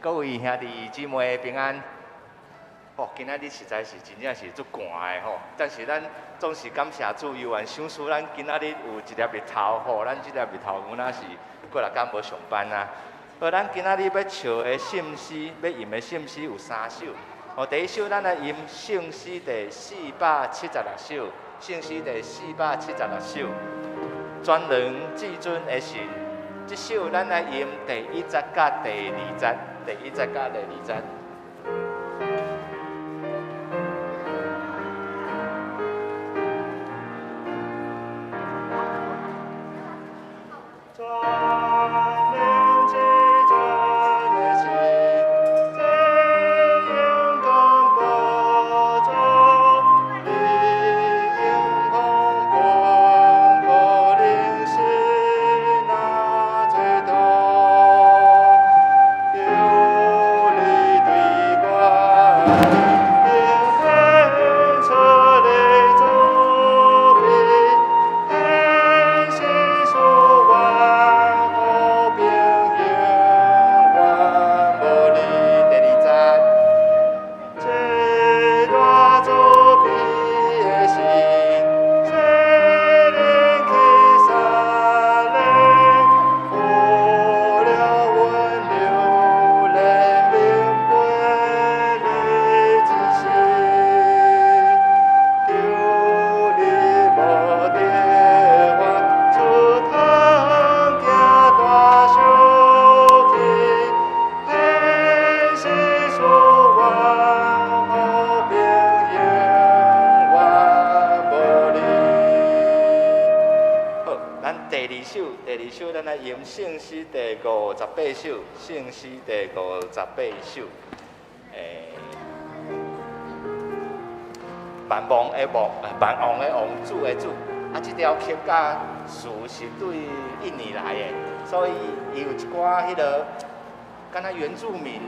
各位兄弟姊妹平安。吼，今仔日實在是真正是足寒的吼，但是咱總是感謝主，猶原賞賜咱今仔日有一粒日頭吼，咱這粒日頭敢若是過六工無上班啊。好，咱今仔日欲唱的聖詩，欲吟的聖詩有三首。吼，第一首咱來吟聖詩第476首，聖詩第四百七十六首，全能至尊的神。這首咱來吟第一節佮第二節，第一節佮第二節。聖詩第58首，聖詩第58首，萬王的王，萬王的王，主的主，啊，這條曲佮詞是對印尼來的，所以伊有一寡彼个，敢若原住民，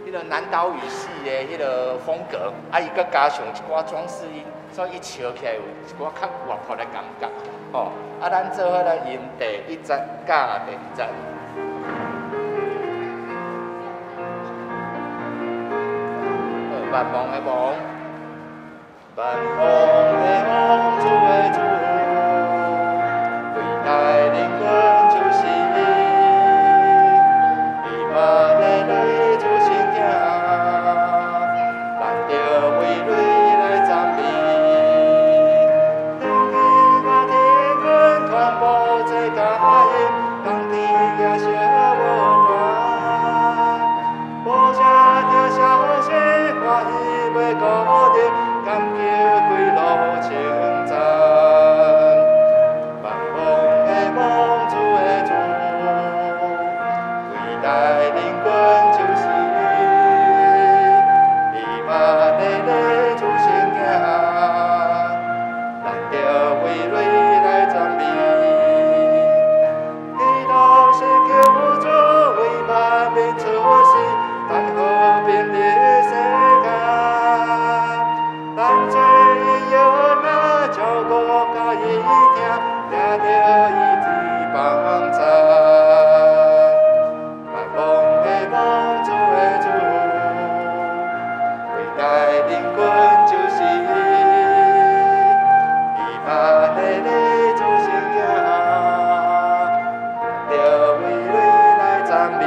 彼个南島語系的彼个風格，啊，伊閣加上一寡裝飾音，所以伊唱起來有一寡較活潑的感覺，吼。啊，咱做伙來吟第一節佮第二節。萬王的王，萬王的王，主的主，偉大靈君就是伊，以馬內利主聖疼，咱著為你來讚美。天地甲天軍傳播這佳音，當天也相溫暖。無聲聽消息，歡喜袂孤單，感激歸路稱讚。萬王的王，主的主，偉大靈君就是伊，以馬內利主聖疼，咱著為你來讚美。基督是救主，為萬民出世，帶和平佇世間。咱做伊兒女，照顧佮伊聽，聽著伊的幫贊。萬王的王，主的主，偉大靈君就是伊，以馬內利主聖疼，咱著為你來讚美。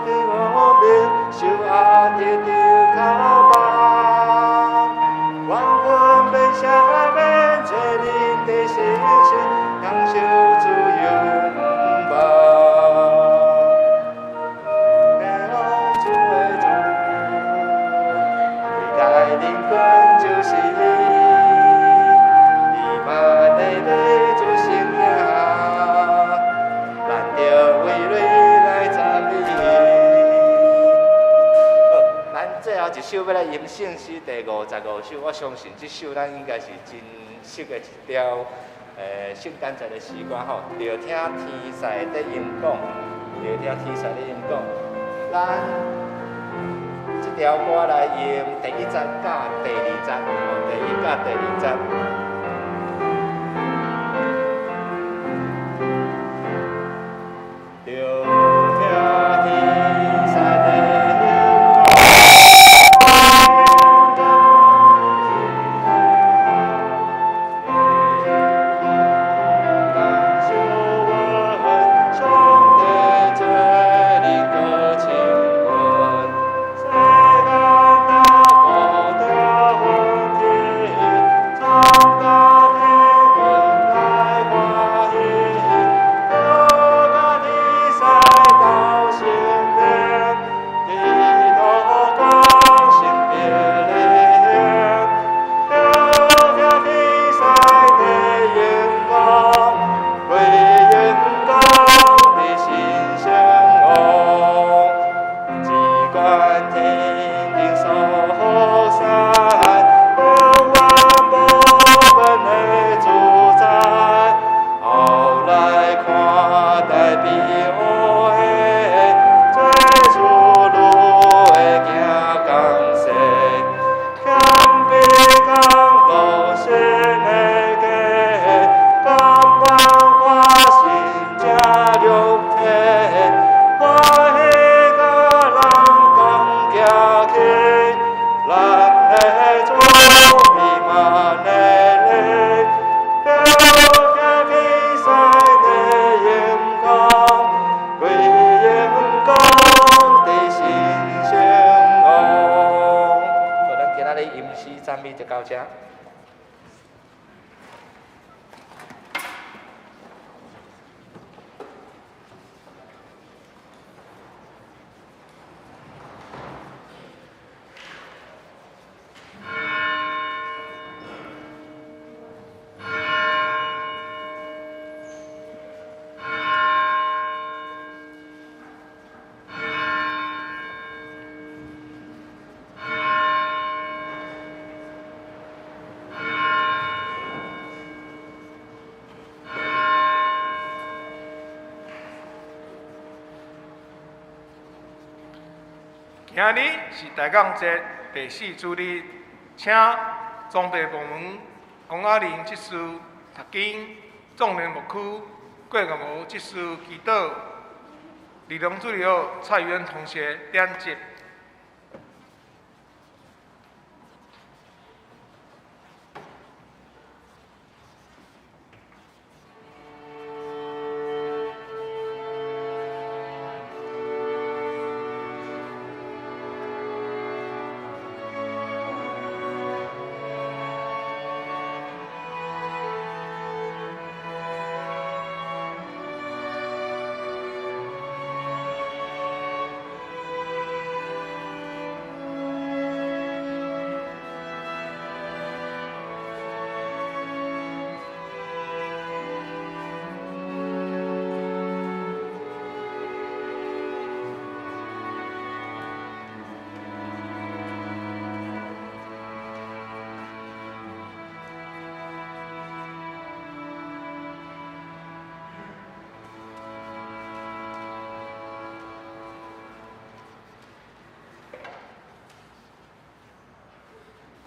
天的我面，受壓的着靠幫，黃昏變下面，這恁的信心，享受自由望。王主的主，偉大靈君就是伊，以馬內利主聖疼，咱著為你來讚美。好，咱最後一首欲來吟聖詩第55首，我相信這首咱應該是真熟的一條，聖誕節的詩歌吼。著聽天使佇吟講，著聽天使佇吟講，咱這條歌來吟第一節佮第二節，吼，第一佮第二節。行去，咱的主以馬內利，著行去西的榮光，歸榮光佇新生王。好，咱今仔日吟詩讚美就到遮。今日是大港節第四主日，請裝備部門王亞玲執事讀經，壯年牧區郭玉娥執事祈禱，李龍主日學蔡元同學點節。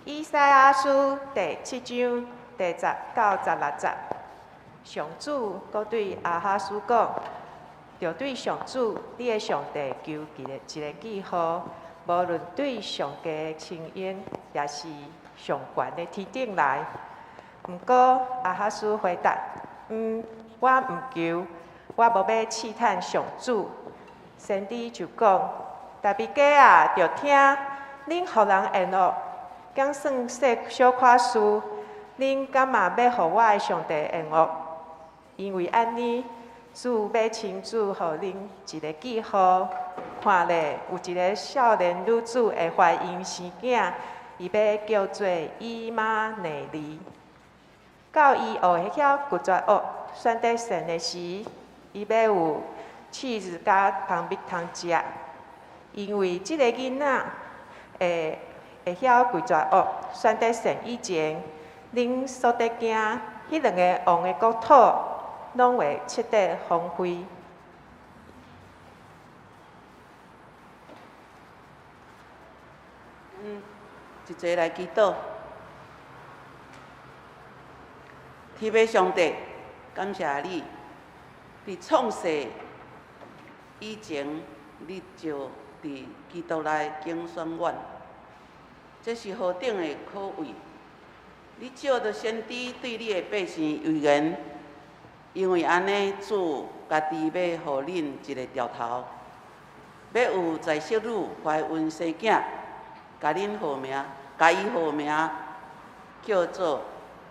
以賽亞書第七章第十到十六節，上主閣對亞哈斯講：著對上主你的上帝求一個一個記號，無論對上低的青鷹，抑是上懸的天頂來。毋過亞哈斯回答：我毋求，我無欲試探上主。先知就講：大衛家啊，著聽，恁予人厭惡，敢算細小可事，恁敢嘛欲予我的上帝厭惡？因為按呢，主欲親自予恁一個記號，看咧，有一個少年女子會懷孕生囝，伊欲叫做以馬內利。到伊學會曉拒絕惡，選擇善的時，伊欲有起司佮蜂蜜通食。因為這個囡仔會會曉拒絕惡，選擇善以前，恁所得驚彼兩个王的國土，攏會徹底荒廢。一齊來祈禱。天父上帝，感謝你，佇創世以前，你就佇基督內揀選阮，這是何等的可貴！你借著先知對你的百姓預言，因為按呢，主家己欲予恁一个兆頭，欲有在室女懷孕生囝，共恁號名，共伊號名叫做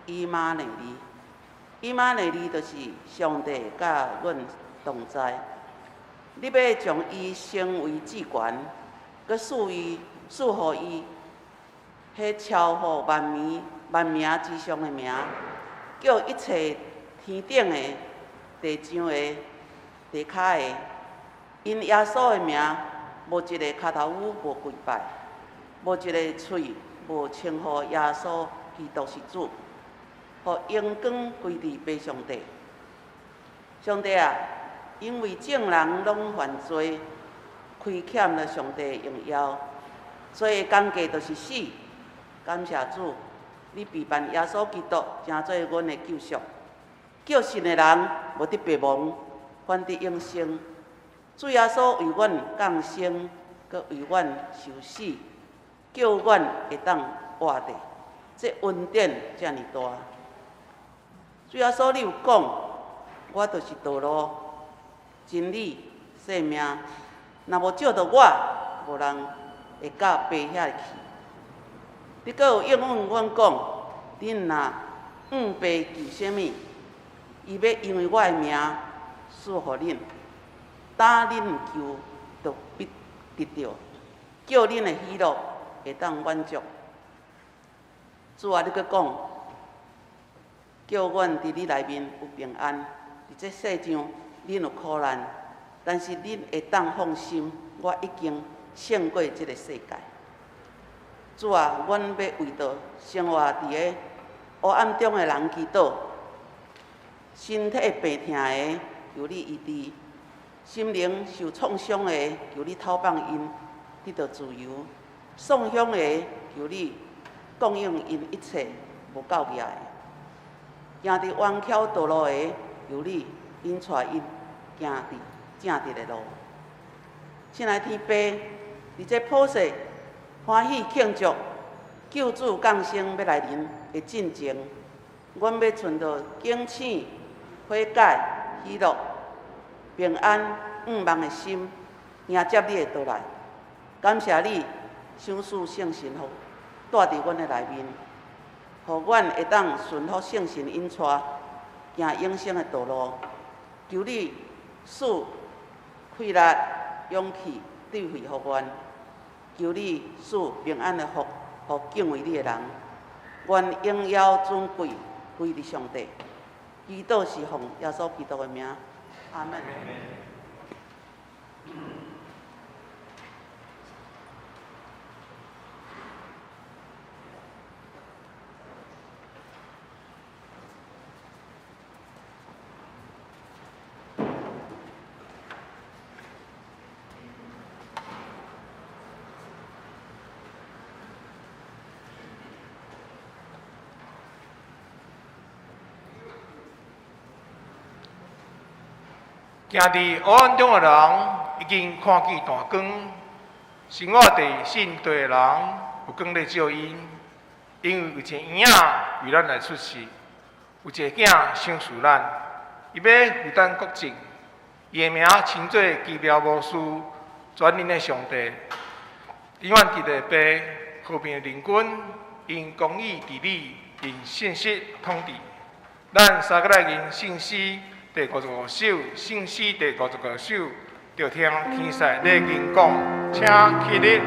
以馬內利。以馬內利就是上帝佮阮同在。你欲將伊升為至懸，閣賜伊賜予伊彼超乎萬名萬名之上的名，叫一切天頂的、地上的、地跤的，因耶穌的名，無一个跤頭趺無跪拜，無一个喙無稱呼耶穌基督是主，予榮光歸佇父上帝。上帝啊，因為眾人攏犯罪，虧欠了上帝的榮耀，罪的工價就是死。感謝主，你備辦耶穌基督成做阮的救贖，叫信的人無得滅亡，反得永生。主耶穌為阮降生，閣閣為阮受死，叫阮會當活著，這恩典遮爾大。主耶穌，你有講，我就是道路、真理、生命，若無藉著我，無人會到爸遐去。你閣有應允阮講，恁若向爸求啥物，伊欲因為我的名賜予恁。當恁毋求，就必得著，叫恁的喜樂會當滿足。主啊，你閣講，叫阮佇你內面有平安。佇這世上，恁有苦難，但是恁會當放心，我已經勝過這个世界。主啊，阮欲為著生活佇个黑暗中的人祈禱，身體病疼的，求你醫治；心靈受創傷的，求你透放𪜶得著自由；喪鄉的，求你供應𪜶一切無夠額的；行佇彎曲道路的，求你引帶𪜶行佇正直的路。親愛天父，佇這普世歡喜慶祝救主降生欲來臨的進前，阮欲存著警醒、悔改、喜樂、平安、向望的心，迎接你的到來。感謝你賞賜聖神予住佇阮的內面，予阮會當順服聖神引帶，行永生的道路。求你賜氣力、勇氣、智慧予阮。求你賜平安的福，予敬畏你的人。願榮耀尊貴歸予上帝。祈禱是奉耶穌基督的名，阿們。行佇黑暗中的人已經看見大光，生活佇死蔭地的人有光咧照𪜶，因為有一個嬰仔為咱來出世，有一個囝賞賜咱，伊欲負擔國政，伊的名稱做奇妙巫師、全能的上帝、永遠佇的父、和平的領君，用公義治理，用信實統治。咱三個來吟聖詩第五十五首，聖詩第五十五首，就聽天使咧吟講，請起立。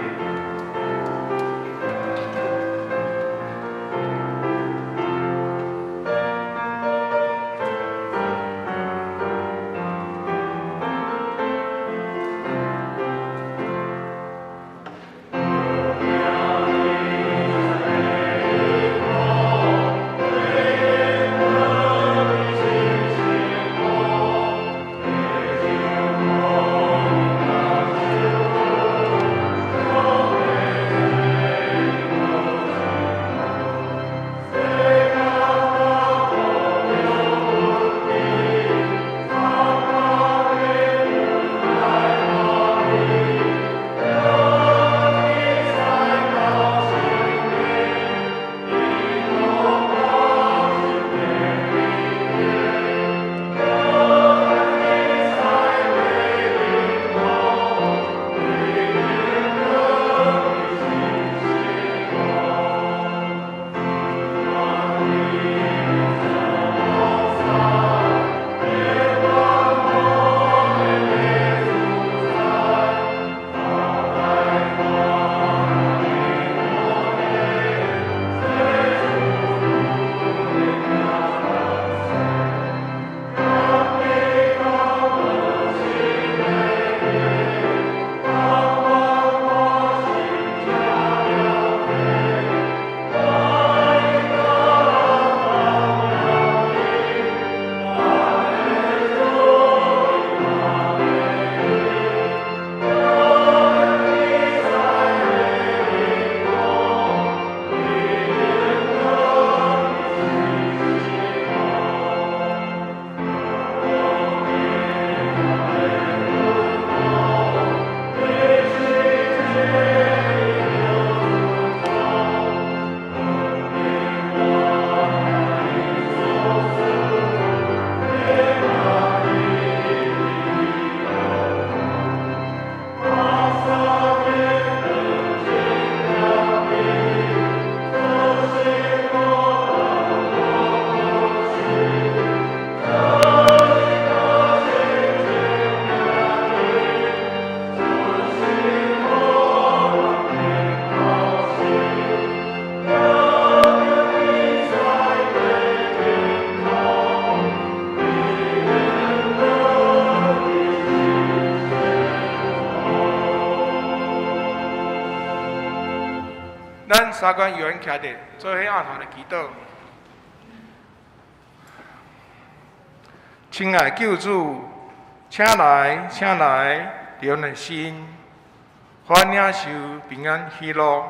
咱三關猶原徛佇做伙按頭來祈禱。親愛救主，請來，請來，佇阮的心，予阮領受平安喜樂。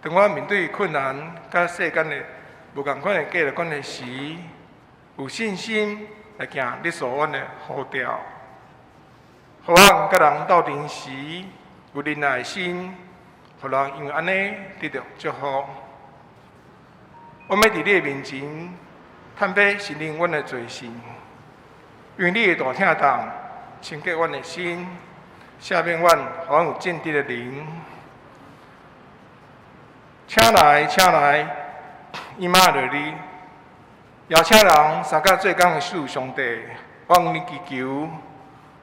當阮面對困難佮世間的無仝款的價值觀的時，有信心來行你所阮的呼召，予阮佮人鬥陣時有忍耐心，予人因為按呢得著祝福。我欲佇你的面前坦白承認阮的罪性，因為你的大疼痛清潔阮的心，赦免阮，予阮有正直的靈。請來，請來，以馬內利，邀請人相佮做工的主上帝，我向你祈求，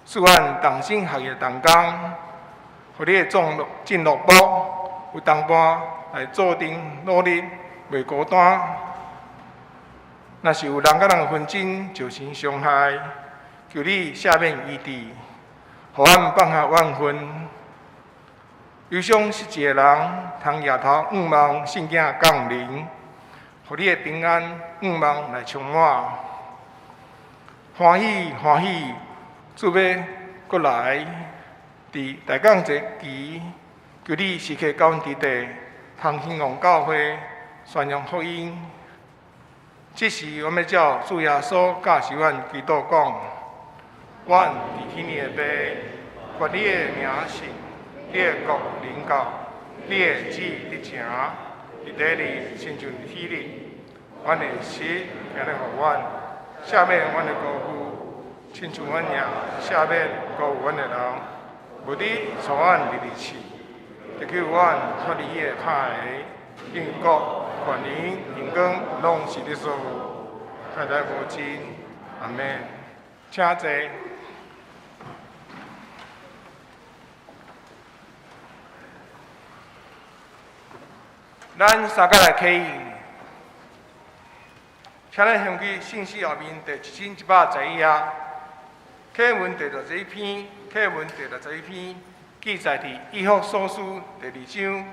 賜阮同心合意同工，予你的眾進樂木有同伴來做陣努力，袂孤單。若是有人佮人紛爭，造成傷害，求你赦免醫治，予阮放下怨恨。憂傷失志的人，通抬頭仰望聖囝降臨，予你的平安仰望來充滿。歡喜歡喜，主欲閣來，佇大港節期，求你時刻佮阮佇地，通興旺教會，宣揚福音。這時，阮欲照主耶穌教示阮祈禱講：阮佇天的父，願你的名聖，你的國臨到，你的旨意得成，佇地裡親像佇天裡。阮的食今日予阮，赦免阮的過負，親像阮也赦免辜負阮的人。毋得帶阮入去試，特救阮脫離彼个歹的。因為國、權能、榮光，攏是你所有，代代無盡。阿們。請坐。咱三個來啟應，請咱掀起聖詩後面第1111頁，啟文第61篇，啟文第61篇記載佇以弗所書第二章，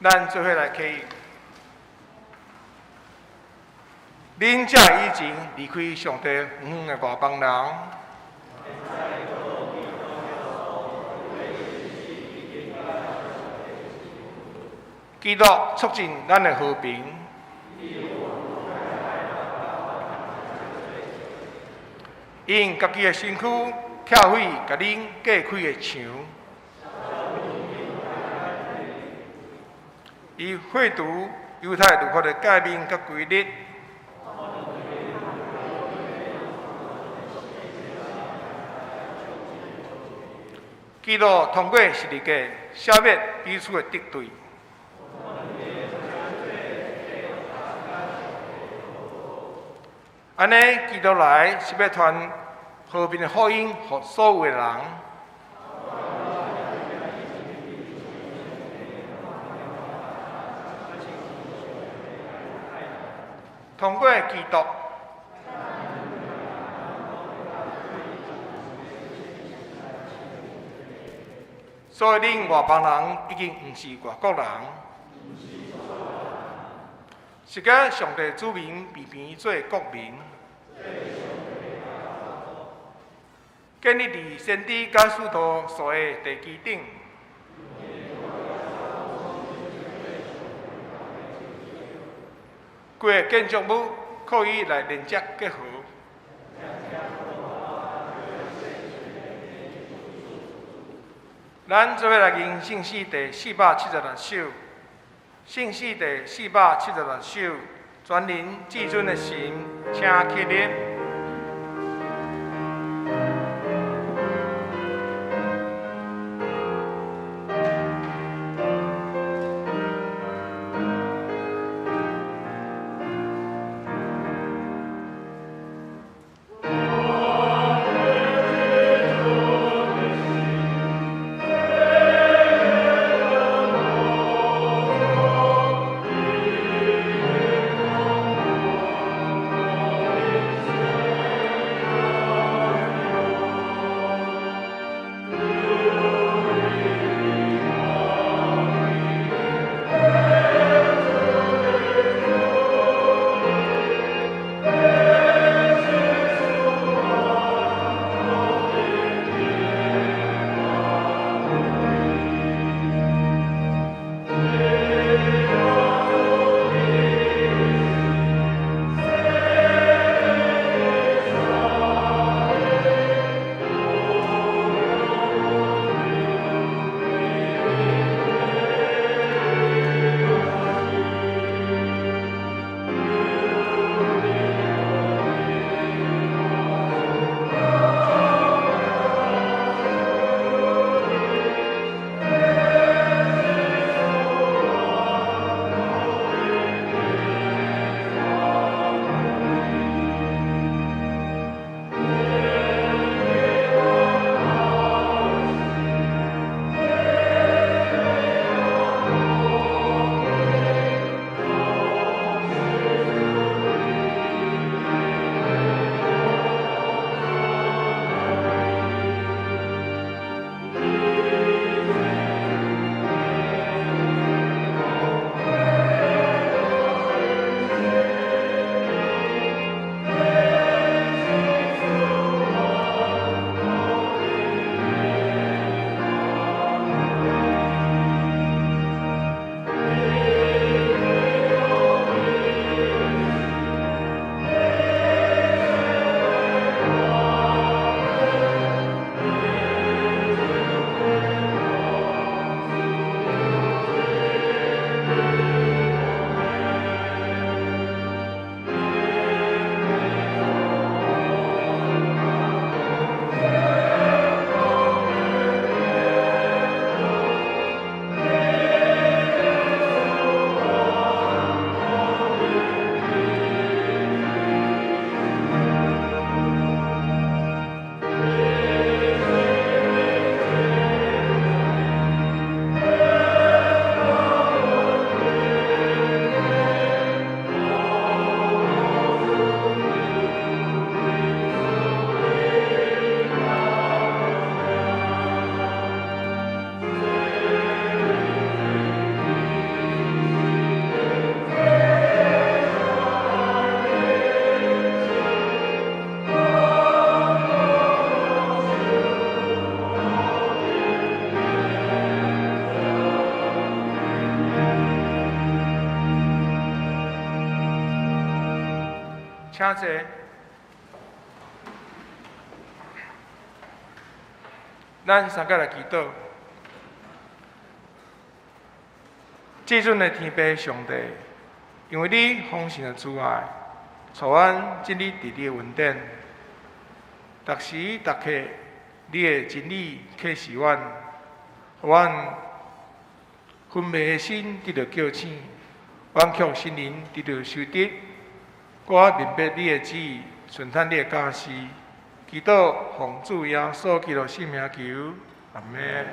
咱做伙來啟應。恁這以前離開上帝遠遠的外邦人，基督促進咱的和平，用家己的身軀拆毀共恁隔開的牆，伊廢除猶太律法的誡命佮規律。基督通過十字架消滅彼此的敵對。按呢，基督來是欲傳和平的福音，予所有的人。通過基督，所以恁外邦人已經毋是外國人，是佮上帝子民平平做國民，建立佇先知佮使徒所的地基頂。規个建築物可以來連接結合。咱做伙來吟聖詩第476首，聖詩第476首，全能至尊的神，請起立。請坐。咱三個來祈禱。至尊的天父上帝，因為你豐盛的慈愛，帶阮進入佇你的恩典。逐時逐刻，你的真理啟示阮，予阮昏迷的心得著叫醒，冤曲心靈得著修直。我明白你的旨意，順從你的教示，祈禱奉主耶穌基督聖名求，阿們。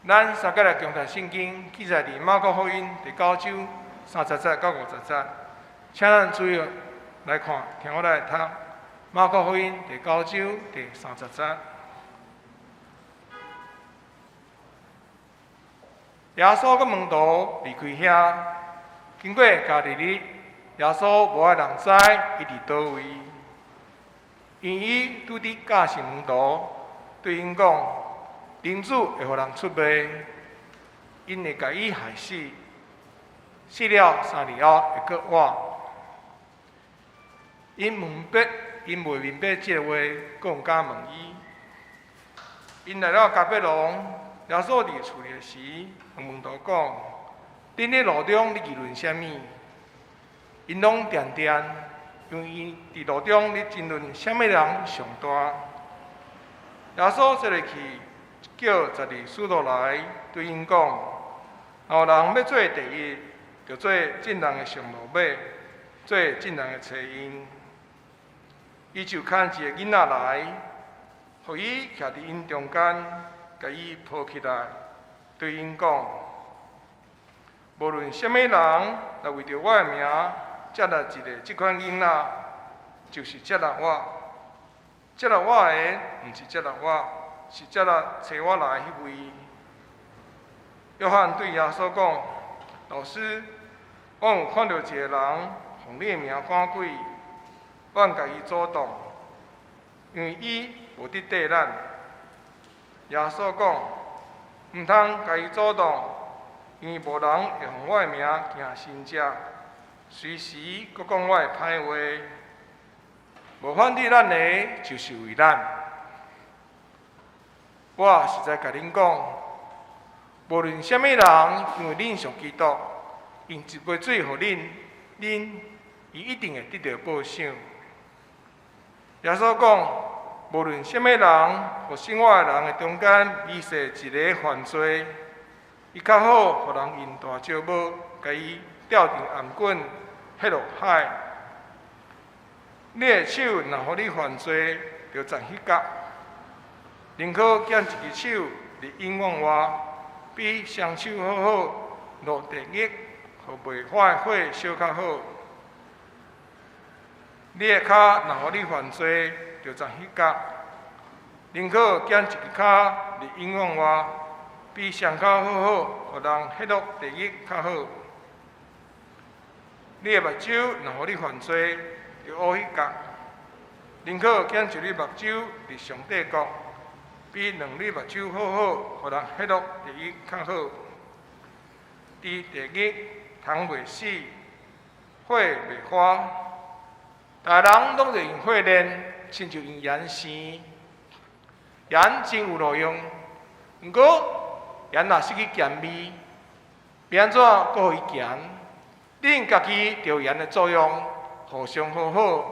咱三個來共讀聖經，記載佇馬可福音第九章30節到50節，請咱注意來看，聽我來讀馬可福音第九章第三十節。耶穌佮門徒離開遐，經過加利利，耶穌無愛人知伊佇佗位，因伊拄佇教訓門徒，對𪜶講：人子會予人出賣，𪜶會共伊害死，死了3日後會閣活。𪜶問白，𪜶袂明白這個話，閣毋敢問伊。𪜶來到迦百農，耶穌佇厝裡時，問門徒講：恁佇路中咧議論啥物？𪜶攏定定，因為𪜶佇路中咧爭論啥物人上大。耶穌坐落去，叫12使徒來，對𪜶講：若有人欲做第一，就做眾人的上落尾，做眾人的差役。伊就牽一个囡仔來，予伊徛佇𪜶中間，共伊抱起來，對𪜶講：無論啥物人，若為著我的名接納一个這款囡仔，就是接納我。接納我的，毋是接納我，是接納差我來彼位。約翰對耶穌講：老師，我有看著一個人奉你的名趕鬼，阮共伊阻擋，因為伊無佇綴咱。耶穌講：毋通共伊阻擋，因為無人會奉我的名行神跡，隨時閣講我的歹話。無反對咱的，就是為咱。我實在共恁講，無論啥物人，因為恁信基督，用一杯水予恁，恁伊一定會得著報賞。耶穌講，無論啥物人，予信我的人的中間，微細一个犯罪，伊較好予人用大石磨共伊吊成頷頸，彼落海。你的手若予你犯罪，就斬彼角；寧可減一支手佇永遠活，比雙手好好落地獄，予袂化的火燒較好。你的跤若予你犯罪，就斬彼角；寧可減一支跤佇永遠活，比雙跤好好予人彼落地獄較好。你的目睭若予你犯罪，就烏彼角；寧可減一粒目睭佇上帝國，比兩粒目睭好好予人彼落地獄較好。佇地獄，蟲袂死，火袂化。逐个人攏著用火煉，親像用鹽生。鹽真有路用，毋過鹽若失去鹹味，欲按怎閣予伊鹹？恁家己著有鹽的作用，互相和好，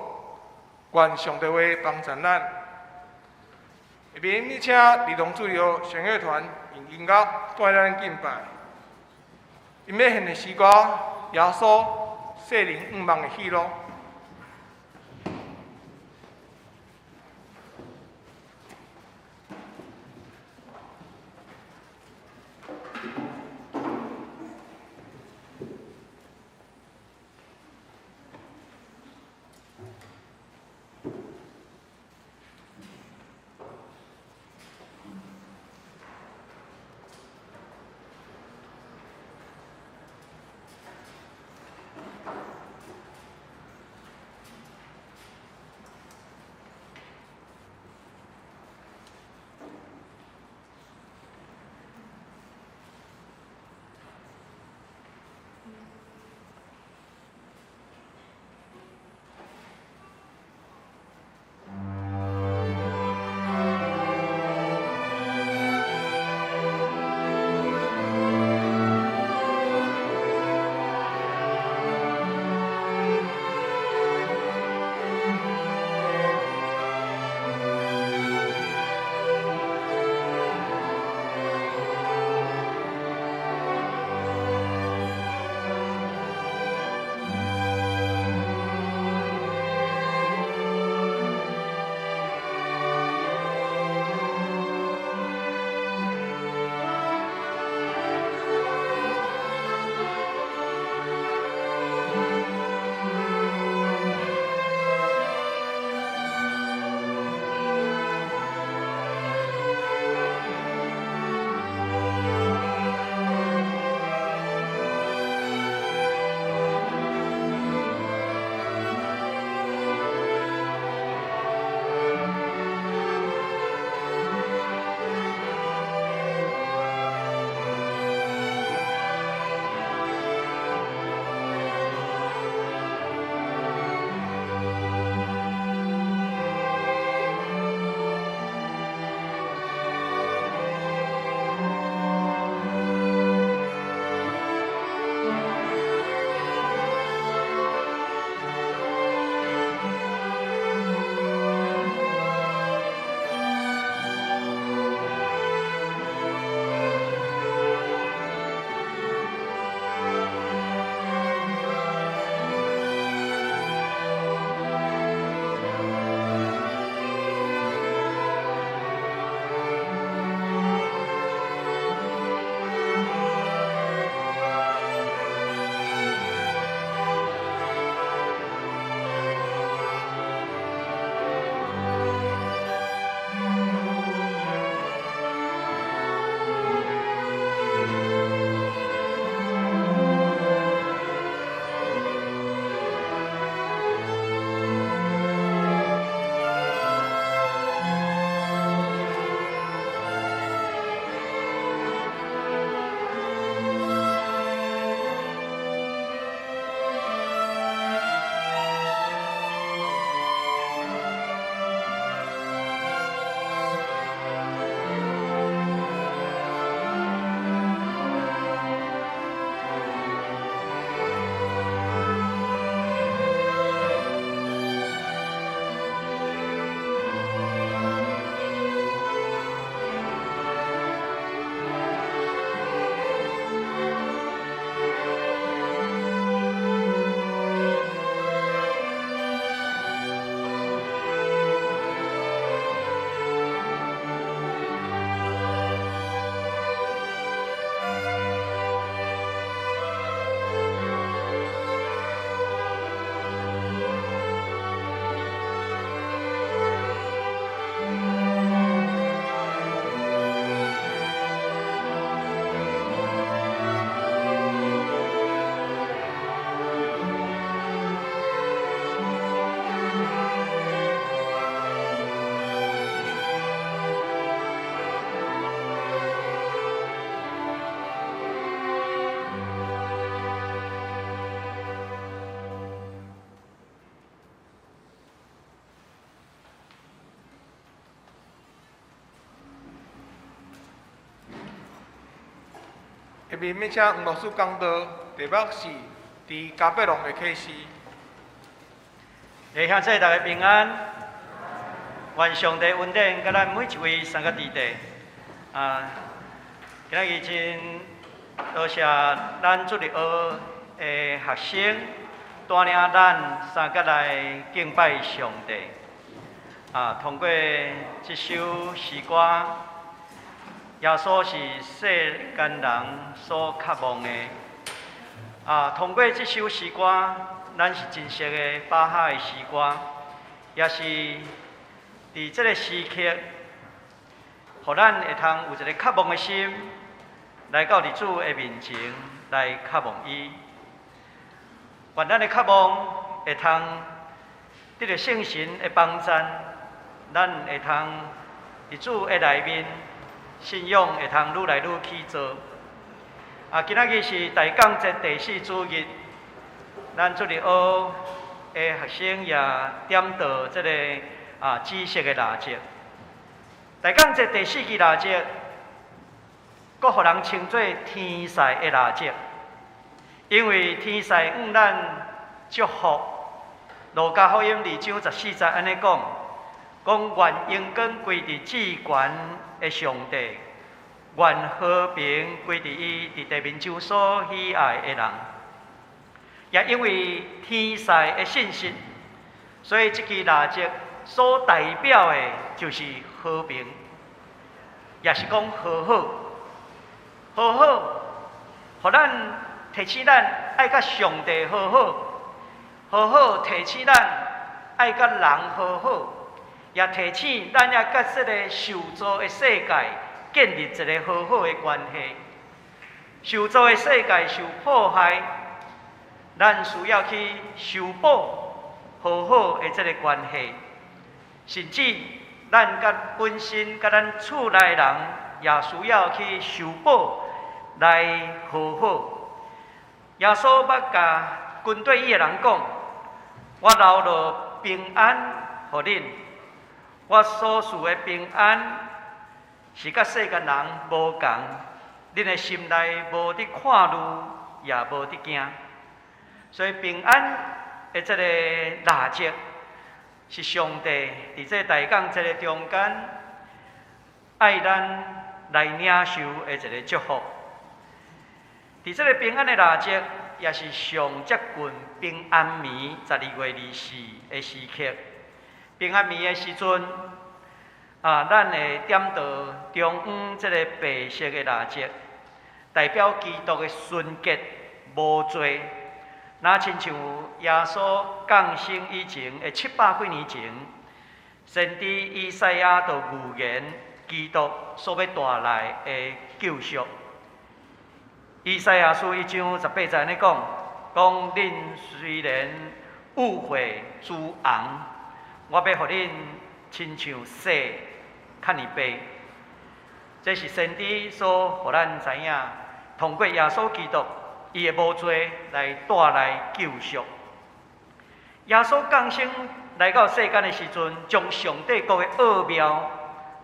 願上帝話幫助咱。下面你請兒童主日學弦樂團用音樂帶咱敬拜。𪜶欲獻的詩歌《耶穌世人向望的喜樂》。下面欲請黃牧師講道，題目是佇迦百農的啟示。弟兄姊妹大家平安，願上帝恩典佮咱每一位三個弟弟。啊，今仔日真多謝咱主日學的學生帶領咱三個來敬拜上帝。啊，通過這首詩歌，耶穌是世間人所渴望的。啊，通過這首詩歌，咱是真熟的巴哈的詩歌，也是佇這个時刻，予咱會通有一个渴望的心，來到佇主的面前來渴望伊。願咱的渴望會通得著聖神的幫贊，咱會通佇主的內面，信仰會通愈來愈起做。啊，今仔日是大降節第四主日，咱主日學的學生也點著這个紫色的蠟燭。大降節第四支蠟燭，閣予人稱做天使的蠟燭，因為天使向咱祝福。路加福音2章14節按呢講，講願榮光歸佇至懸的上帝，願和平歸佇伊佇地面上所喜愛的人。也因為天使的信息，所以這支蠟燭所代表的就是和平，也是講和好。和好，予咱提醒咱愛佮上帝和好，和好提醒咱愛佮人和好，也提醒咱愛佮這个受造的世界建立一个和好的關係。受造的世界受破壞，咱需要去修補和好的這个關係，甚至咱佮本身佮咱厝內人也需要去修補來和好。耶穌捌共跟綴伊的人講：我留落平安予恁，我所賜的平安是佮世間人無仝，恁的心內無佇看慮，也無佇驚。所以平安的這个蠟燭，是上帝佇這大降節的中間，愛咱來領受的一个祝福。佇這个平安的蠟燭，也是上接近平安暝12月24的時刻。平安暝的時陣，啊，咱會點著中央這个白色的蠟燭，代表基督的純潔無罪。若親像耶穌降生以前的700幾年前，先知以賽亞就預言基督所欲帶來的救贖。以賽亞書1章18節按呢講，講恁雖然污穢如紅，我欲予恁親像雪較爾白。這是先知所予咱知影，通過耶穌基督伊的無罪來帶來救贖。耶穌降生來到世間的時陣，將上帝國的奧妙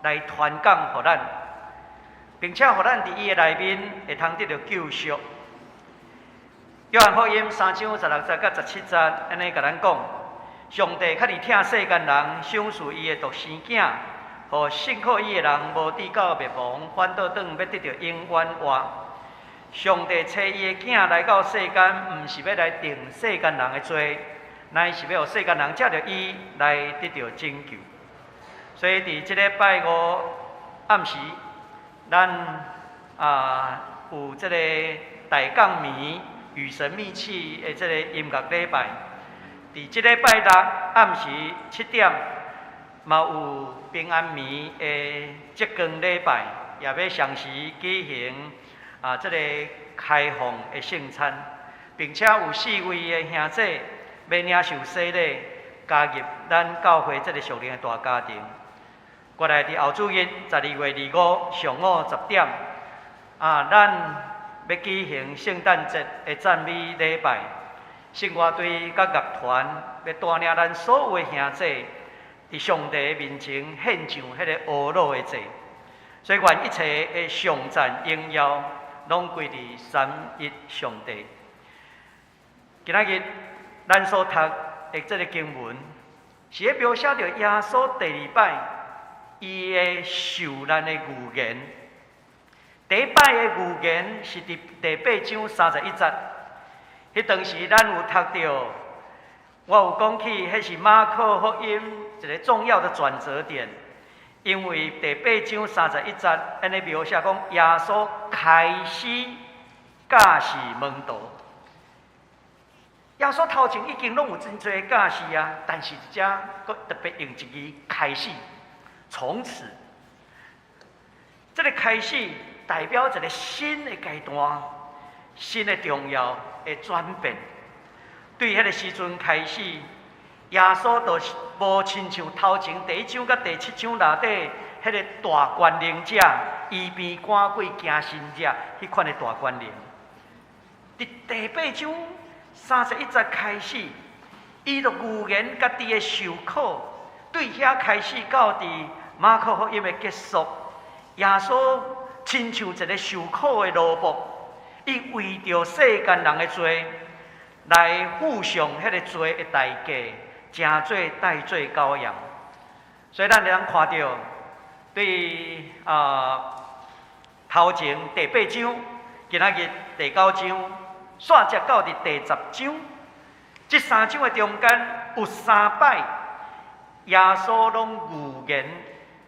來傳講予咱，並且予咱佇伊的內面會通得著救贖。約翰福音3章16節佮17節，按呢共咱講：上帝較爾疼世間人，賞賜伊的獨生囝，予信靠伊的人無致到滅亡，反倒轉欲得著永遠活。上帝差伊的囝來到世間，毋是欲來定世間人的罪，乃是欲予世間人藉著伊來得著拯救。所以佇這个拜五暗時，咱有這个大降暝與神密契的這个音樂禮拜。佇這个拜六暗時7點，嘛有平安暝的燭光禮拜，也欲相時舉行這个開放的聖餐，並且有四位的兄姊欲領受洗禮，加入咱教會這个屬靈的大家庭。過來佇後主日12月25上午10點，咱欲舉行聖誕節的讚美禮拜，聖樂隊佮樂團欲帶領咱所有的兄姊，佇上帝面前獻上彼个呵咾的祭。所以願一切的頌讚榮耀，攏攏歸佇三一上帝。今仔日咱所讀的這个經文，是咧描寫著耶穌第二擺伊的受難的預言。第一擺的預言是佇第八章三十一節，彼當時咱有讀著，我有講起，彼是馬可福音一个重要的轉折點，因為第八章三十一節，按呢描寫講耶穌開始教示門徒。耶穌頭前已經攏有真濟教示啊，但是佇遮閣特別用一字開始，從此，這个開始代表一个新的階段，新的重要的轉變。對彼个時陣開始，耶穌就是無親像頭前第一章佮第七章內底彼个大權能者，醫病趕鬼行神跡彼款的大權能。佇第八章三十一節開始，伊就預言家己的受苦，對遐開始到佇馬可福音的結束，耶穌親像一个受苦的奴僕，伊為著世間人的罪來付上彼个罪的代價，成做代罪羔羊。所以咱會當看著，對啊頭前第八章，今仔日第九章，煞接到佇第十章，這三章的中間有三擺，耶穌攏預言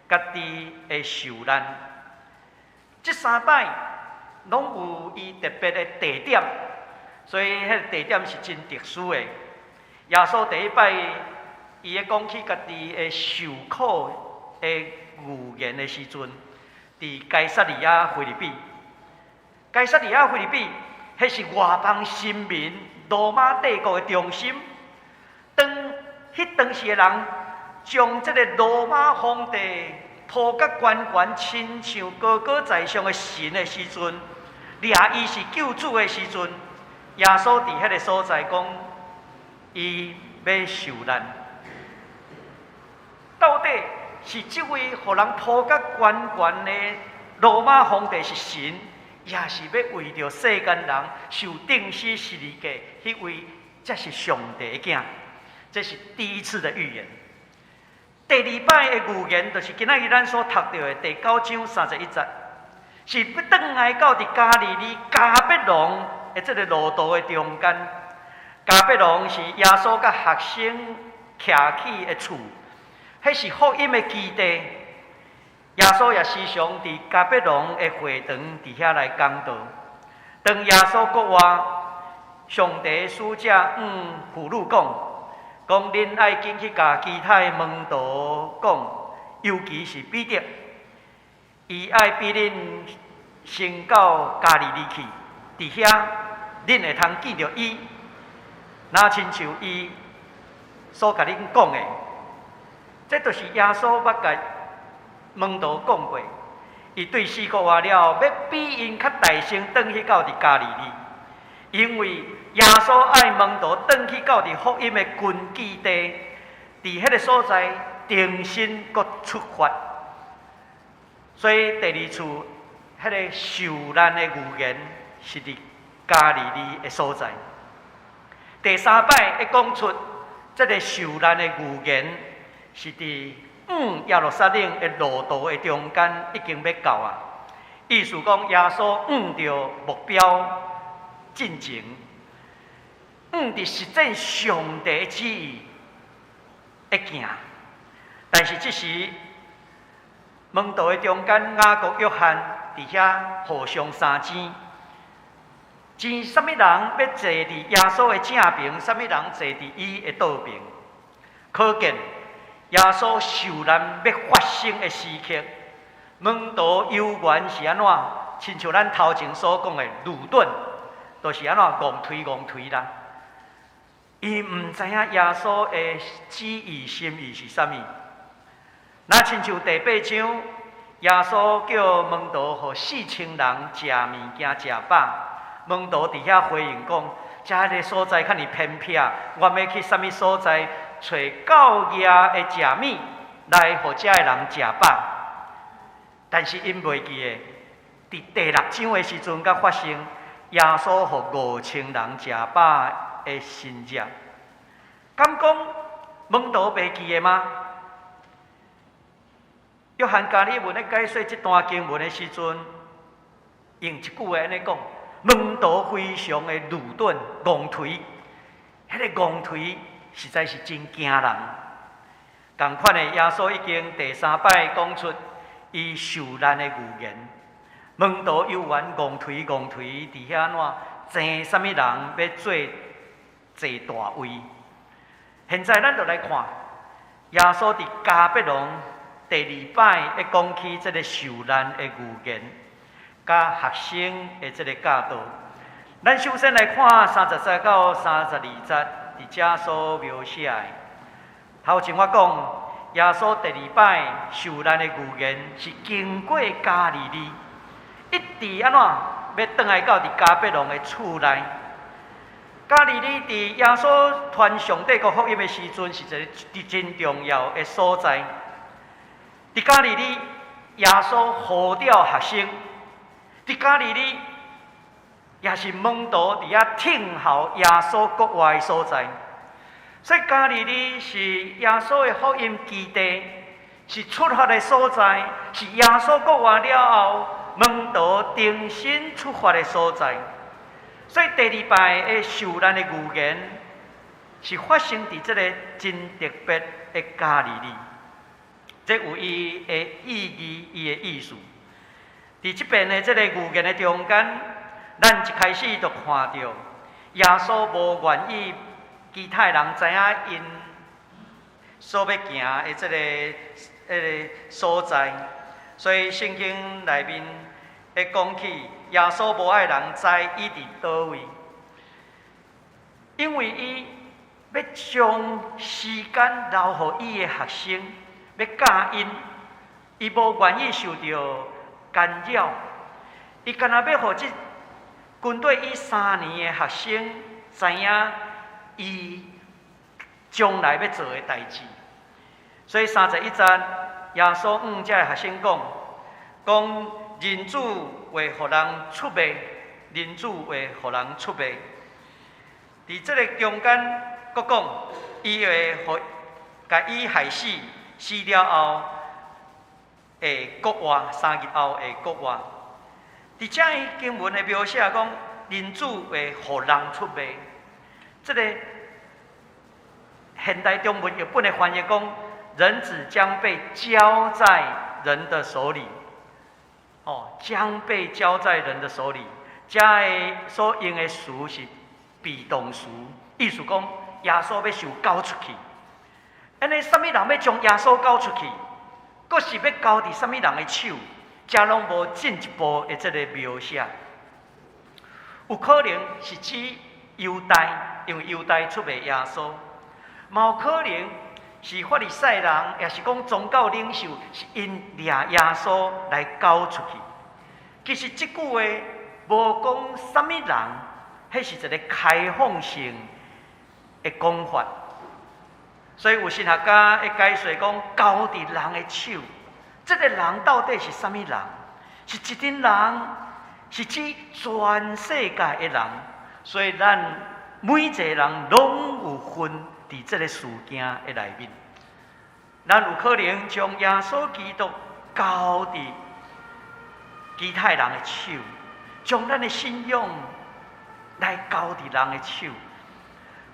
家己的受難。這三擺攏有伊特別的地點，所以彼个地點是真特殊的。耶穌第一擺，伊咧講起家己的受苦的預言的時陣，佇該撒利亞腓立比。該撒利亞腓立比，彼是外邦新民羅馬帝國的中心。當彼當時的人將這个羅馬皇帝抱甲懸懸，親像高高在上的神的時陣，掠伊是救主的時陣，耶穌佇彼个所在講，伊欲受難。到底是這位予人抱甲懸懸的羅馬皇帝是神，抑是欲為著世間人受釘死十字架，彼位才是上帝的囝？這是第一次的預言。第二擺的預言，就是今仔日咱所讀著的第九章三十一節，是欲轉來到佇加利利迦百農的這个路途的中間。迦百農是耶穌佮學生徛起的厝，彼是福音的基地。耶穌也時常佇迦百農的會堂佇遐來講道。當耶穌復活，上帝使者向婦女講，講恁愛緊去共其他的門徒講，尤其是彼得，伊愛比恁先到加利利去，佇遐恁會通見著伊，若親像伊所共恁講的，這就是耶穌捌共門徒講過，伊對死復活了後，欲比𪜶較大先轉去到佇加利利，因為耶穌愛門徒轉去到佇福音的根據地，佇彼个所在重新閣出發。所以第二次彼个受難的預言是佇加利利的所在。第三擺會講出這个受難的預言是佇往耶路撒冷的路途的中間已經欲到啊。意思講耶穌向著目標進前，向佇實踐上帝旨意的行。但是這時門徒的中間雅各、約翰佇遐互相相爭，爭啥物人欲坐佇耶穌的正爿，啥物人坐佇伊的倒爿。可見耶穌受難欲發生的時刻，門徒猶原是按怎？親像咱頭前所講的愚鈍，就是按怎戇推戇推啦。伊毋知影耶穌的旨意心意是啥物。若親像第八章，耶穌叫門徒予4000人食物件食飽，門徒佇遐回應講：遮个所在較爾偏僻，我欲去啥物所在揣夠額的食物來予遮的人食飽？但是𪜶袂記得，佇第六章的時陣，才發生耶穌予5000人食飽的神蹟。敢講門徒袂記得嗎？約翰加爾文咧解說這段經文的時陣，用一句話按呢講：門徒非常的愚鈍、戇頹，彼個戇頹實在是真驚人。仝款的，耶穌已經第三擺講出伊受難的預言。門徒猶原戇頹戇頹，佇遐怎爭啥物人欲做坐大位？現在咱就來看耶穌佇迦百農第二擺欲講起這个受難的預言，佮學生的這个教導。咱首先來看30節到32節，佇遮所描寫的。頭前我講，耶穌第二擺受難的預言是經過加利利，一直按怎欲轉來到佇迦百農的厝內。加利利佇耶穌傳上帝國福音的時陣，是一个真重要的所在。佇加利利，耶穌呼召學生；佇加利利，也是門徒佇遐聽候耶穌復活的所在。所以加利利是耶穌的福音基地，是出發的所在，是耶穌復活了後，門徒重新出發的所在。所以第二擺的受難的預言是發生佇這个真特別的加利利，這有伊的意義，伊的意思。佇這遍的這个預言的中間，咱一開始就看著耶穌無願意其他人知影𪜶所欲行的這个彼个所在，所以聖經內面會講起耶穌無愛人知伊佇佗位，因為伊欲將時間留予伊的學生，欲教𪜶，伊無願意受著干擾，伊干焦欲予這跟綴伊3年的學生知影伊將來欲做的代誌。所以31節，耶穌向這个學生講，講人子會予人出賣，人子會予人出賣。佇這个中間，閣講，伊會予共伊害死，死了後會復活，3日後會復活。佇遮經文的描寫講，人子會予人出賣。這个現代中文譯本的翻譯講，人子將被交在人的手裡。哦，將被交在人的手裡。遮个所用的詞是被動詞，意思講耶穌欲受交出去。按呢，啥物人欲將耶穌交出去？閣是欲交佇啥物人的手？遮攏無進一步的這个描寫。有可能是指猶大，因為猶大出賣耶穌；嘛有可能是法利賽人，抑是講宗教領袖，是𪜶掠耶穌來交出去。其實這句話無講啥物人，彼是一个開放性的講法。所以有神學家會解釋講，交佇人的手，這个人到底是啥物人？是一陣人，是指全世界的人。所以咱每一个人攏有份佇這个事件的內面。咱有可能將耶穌基督交佇其他人的手，將咱的信仰來交佇人的手。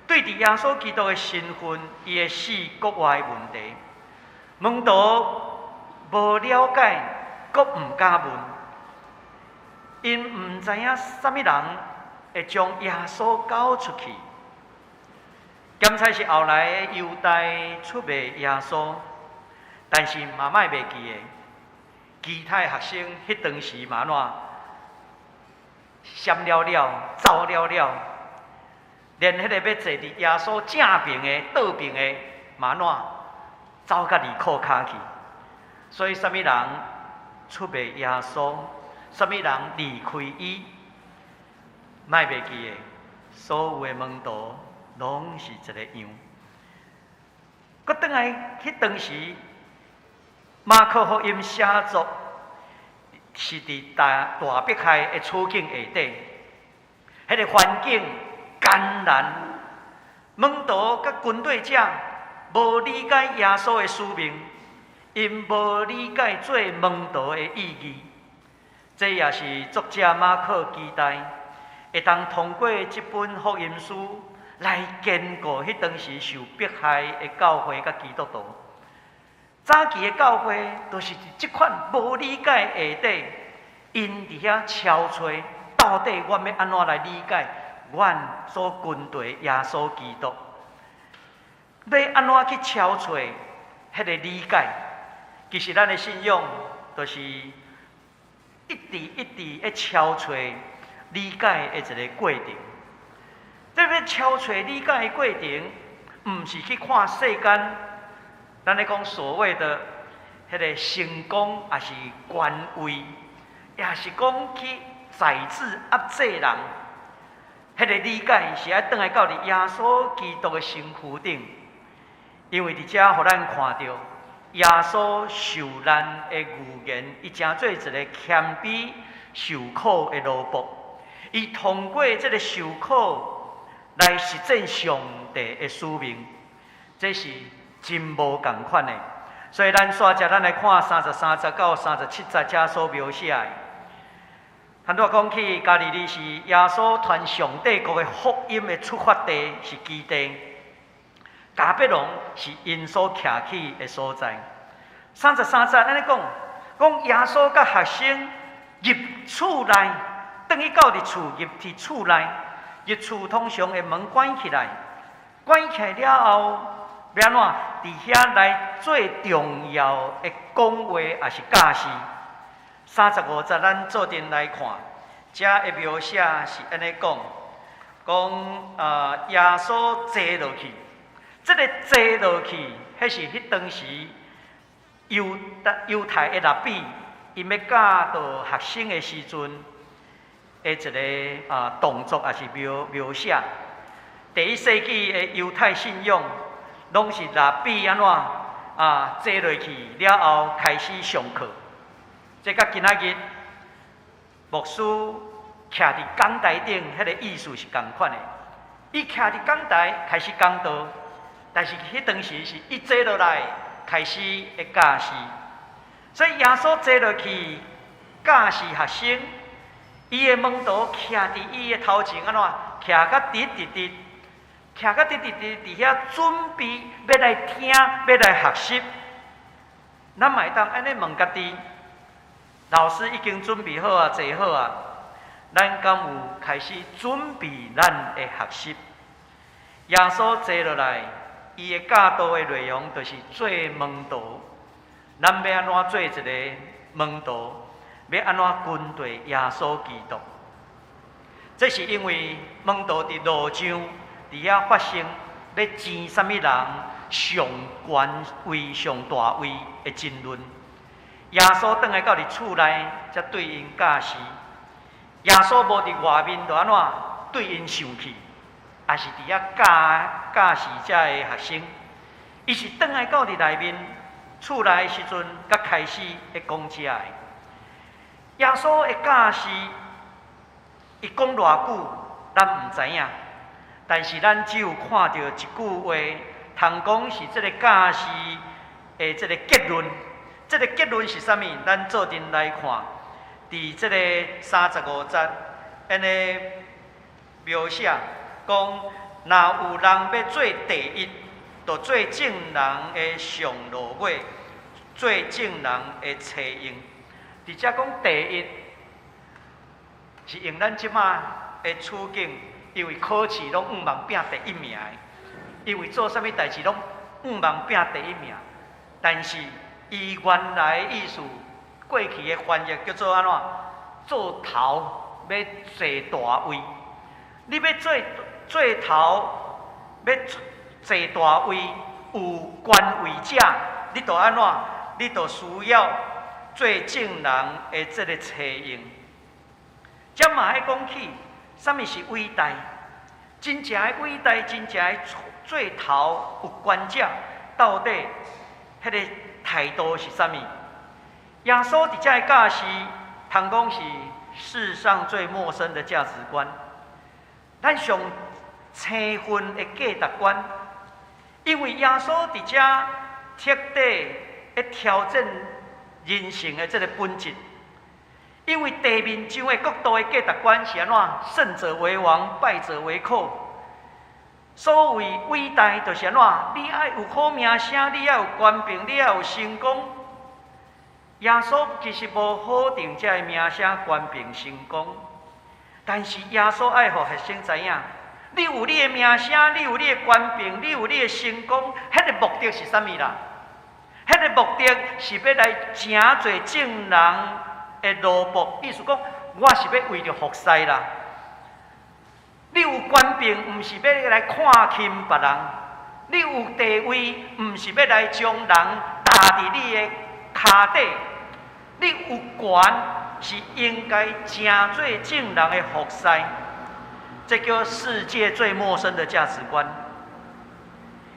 對佇耶穌基督的身份，伊的死復活的問題，門徒無了解，閣毋敢問，𪜶毋知影啥物人會將耶穌交出去。敢猜是後來的猶大出賣耶穌，但是嘛莫袂記得，其他的學生彼當時嘛按怎閃了了，走了了，連彼個欲坐佇耶穌正爿的倒爿的嘛按怎走甲二褲跤去。所以啥物人出賣耶穌，啥物人離開伊，莫袂記得，所有的門徒攏是一个樣。閣轉來彼當時，馬可福音寫作是佇大大迫害的處境下底，彼個環境艱難，門徒佮跟隨者無理解耶穌的使命，𪜶無理解做門徒的意義。這也是作者馬可期待會當通過這本福音書來堅固彼當時受迫害的教會佮基督徒。早期的教會就是佇這款無理解下底，𪜶佇遐敲揣，到底阮欲按怎來理解阮所跟隨耶穌基督？欲按怎去敲揣彼个理解？其實咱的信仰就是一直一直咧敲揣理解的一个過程。這个敲揣理解的過程，毋是去看世間，咱咧講所謂的彼个成功，抑是權位，抑是講去宰制壓制人，彼个理解是愛轉來到佇耶穌基督的身軀頂，因為佇遮予咱看著耶穌受難的預言，伊成做一个謙卑受苦的奴僕，伊通過這个受苦來實踐上帝的使命，這是真無仝款的。所以咱煞接咱來看33節到37節遮所描寫的。拄仔講起加利利是耶穌傳上帝國的福音的出發地，是基地。迦百農是𪜶所徛起的所在。33節按呢講，講耶穌佮學生入厝內，轉去到佇厝，入佇厝內，入厝通常會門關起來，關起來了後，欲按怎？佇遐來做重要的講話，抑是教示。35節，咱做陣來看，遮的描寫是按呢講，講耶穌坐落去，這个坐落去，彼是彼當時猶太的拉比，𪜶欲教導學生的時陣的一个動作，抑是描寫。第一世紀的猶太信仰，攏是拉比按怎坐落去了後開始上課。這佮今仔日牧師徛佇講臺頂，彼个意思是仝款的。伊徛佇講臺開始講道，但是彼當時是伊坐落來開始會教示。所以耶穌坐落去教示學生，伊的門徒徛佇伊的頭前按怎？徛甲直直直，徛甲直直直，佇遐準備欲來聽，欲來學習。咱嘛會當按呢問家己：老師已經準備好啊，坐好啊，咱敢有開始準備咱的學習？耶穌坐落來，伊的教導的內容就是做門徒。咱欲按怎做一个門徒？欲按怎跟隨耶穌基督？這是因為門徒佇路上佇遐發生欲爭啥物人上權位、上大位的爭論。耶穌轉來到佇厝內，才對𪜶教示。耶穌無佇外面就按怎對𪜶生氣，抑是佇遐教教示遮的學生。伊是轉來到佇內面厝內的時陣，才開始咧講這个。耶穌的教示，伊講偌久，咱毋知影。但是咱只有看著一句話，通講是這个教示的這个結論。這个結論是啥物？咱做陣來看，佇這个35節，按呢描寫講，若有人欲做第一，就做眾人的上落尾，做眾人的差用。佇遮講第一，是用咱這馬的處境，因為考試攏向望拼第一名的，因為做啥物代誌攏向望拼第一名。但是伊原來的意思，過去的翻譯叫做按怎？做頭欲坐大位，你欲做做頭，欲坐大位，有權位者，你就按怎？你就需要做眾人的這个差用。這嘛愛講起，啥物是偉大？真正的偉大，真正的做頭有權者，到底彼个態度是啥物？耶穌佇遮的教示，通講是世上最陌生的價值觀。咱上生分的價值觀，因為耶穌佇遮徹底的挑戰人性的這个本質。因為地面上的國度的價值觀是按怎？勝者為王，敗者為寇。所謂偉大，就是按怎？你愛有好名聲，你愛有權柄，你愛有成功。耶穌其實無否定這个名聲、權柄、成功，但是耶穌愛予學生知影，你有你的名聲，你有你的權柄，你有你的成功，彼个目的是啥物啦？彼个目的是欲來成做眾人的奴僕，意思講，我是欲為著服侍啦。你有權柄，毋是欲來看輕別人；你有地位，毋是欲來將人踏佇你的跤底。你有權，是應該成做眾人的服侍。這叫世界最陌生的價值觀。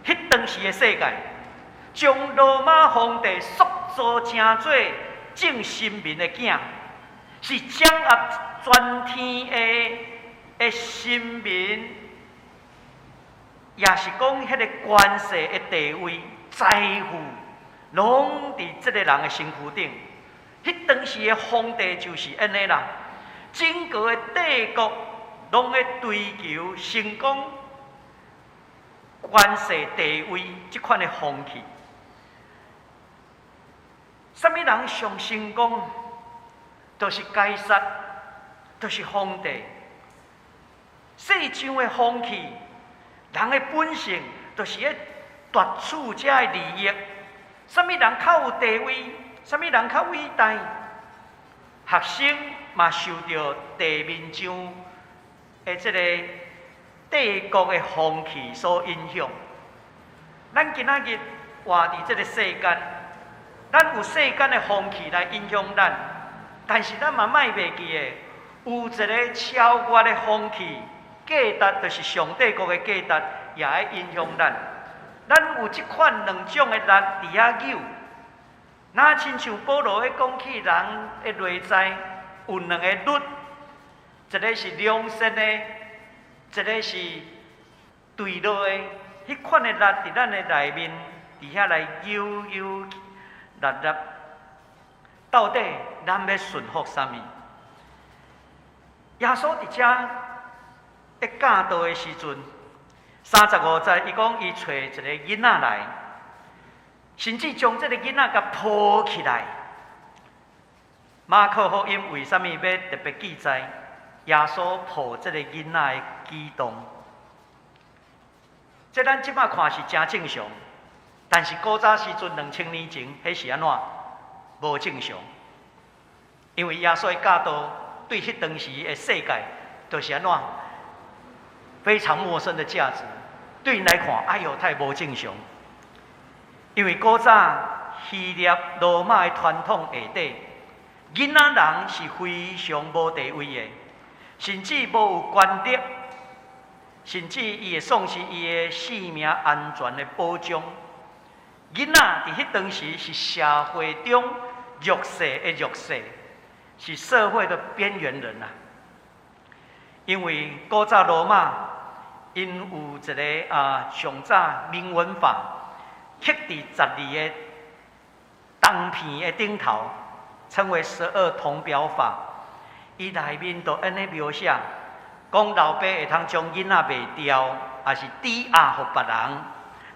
彼當時的世界，將羅馬皇帝塑造成做眾神明的囝，是掌握全天的神明，也是講彼个權勢的地位、財富，攏佇這个人的身軀頂。彼當時的皇帝就是按呢啦，整個的帝國攏咧追求成功、權勢、地位這款的風氣。啥物人上成功？就是該撒，就是皇帝。世上的風氣，人的本性，就是咧奪取這个利益。啥物人較有地位？啥物人較偉大？學生嘛受著地面上的這个帝國的風氣所影響。咱今仔日活佇這个世間，咱有世間的風氣來影響咱，但是咱嘛莫袂記得，有一个超越的風氣價值，就是上帝國的價值，也會影響咱。咱有這款兩種的力佇遐扭，若親像保羅咧講起人的內在有兩个律，一个是良善的，一个是墜落的。彼款的力佇咱的內面，佇遐來扭扭搦搦。到底咱欲順服啥物？耶穌佇遮咧教導的時陣，35節，伊講伊揣一个囡仔來，甚至將這个囡仔共抱起來。馬可福音為啥物欲特別記載耶穌抱這个囡仔的舉動？這咱這擺看是誠正常，但是古早時陣2000年前，彼是按怎？無正常。因為耶穌的教導對彼當時的世界，就是按怎？非常陌生的價值，對𪜶來看，哎喲，太無正常。因為古早希臘羅馬的傳統下底，囡仔人是非常無地位的，甚至無有權力，甚至伊會喪失伊的性命安全的保障。囡仔佇彼當時是社會中弱勢的弱勢，是社會的邊緣人啊。因為古早羅馬，𪜶有一个上早明文法，刻佇12个銅片的頂頭，稱為十二銅表法。伊內面就按呢描寫，講老爸會通將囡仔賣掉，抑是抵押予別人，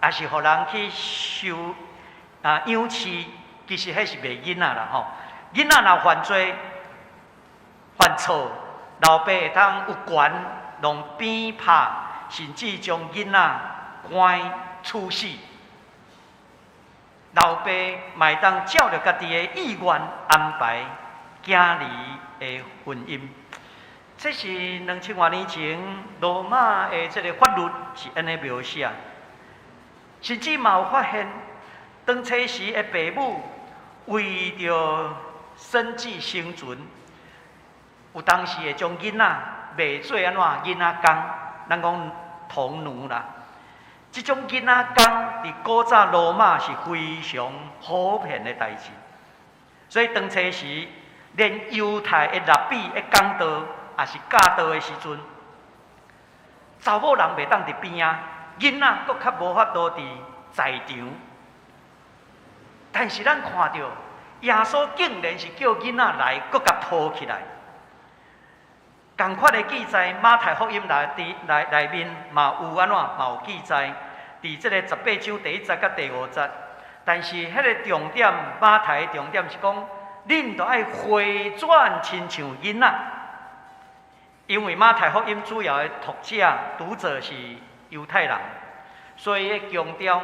抑是予人去收養飼。其實彼是賣囡仔啦吼。囡仔若犯罪、犯錯，老爸會通有權用鞭拍，甚至將囡仔關處死。老爸嘛會當照著家己的意願安排囝兒的婚姻。這是2000外年前羅馬的這个法律是按呢描寫，甚至嘛有發現，當初時的爸母為著生計生存，有當時會將囡仔賣做按怎囡仔工，咱講童奴啦。這種囡仔工佇古早羅馬是非常普遍的代誌，所以當初時連猶太的拉比咧講道，抑是教導的時陣，查某人袂當佇邊仔，囡仔閣較無法度佇在場。但是咱看著耶穌竟然是叫囡仔來，閣共抱起來。仝款的記載，馬太福音內佇內內面嘛有按怎嘛有記載，佇這个18章第一節佮第五節。但是彼个重點，馬太的重點是講，恁著愛回轉親像囡仔，因為馬太福音主要的讀者、讀者是猶太人，所以伊強調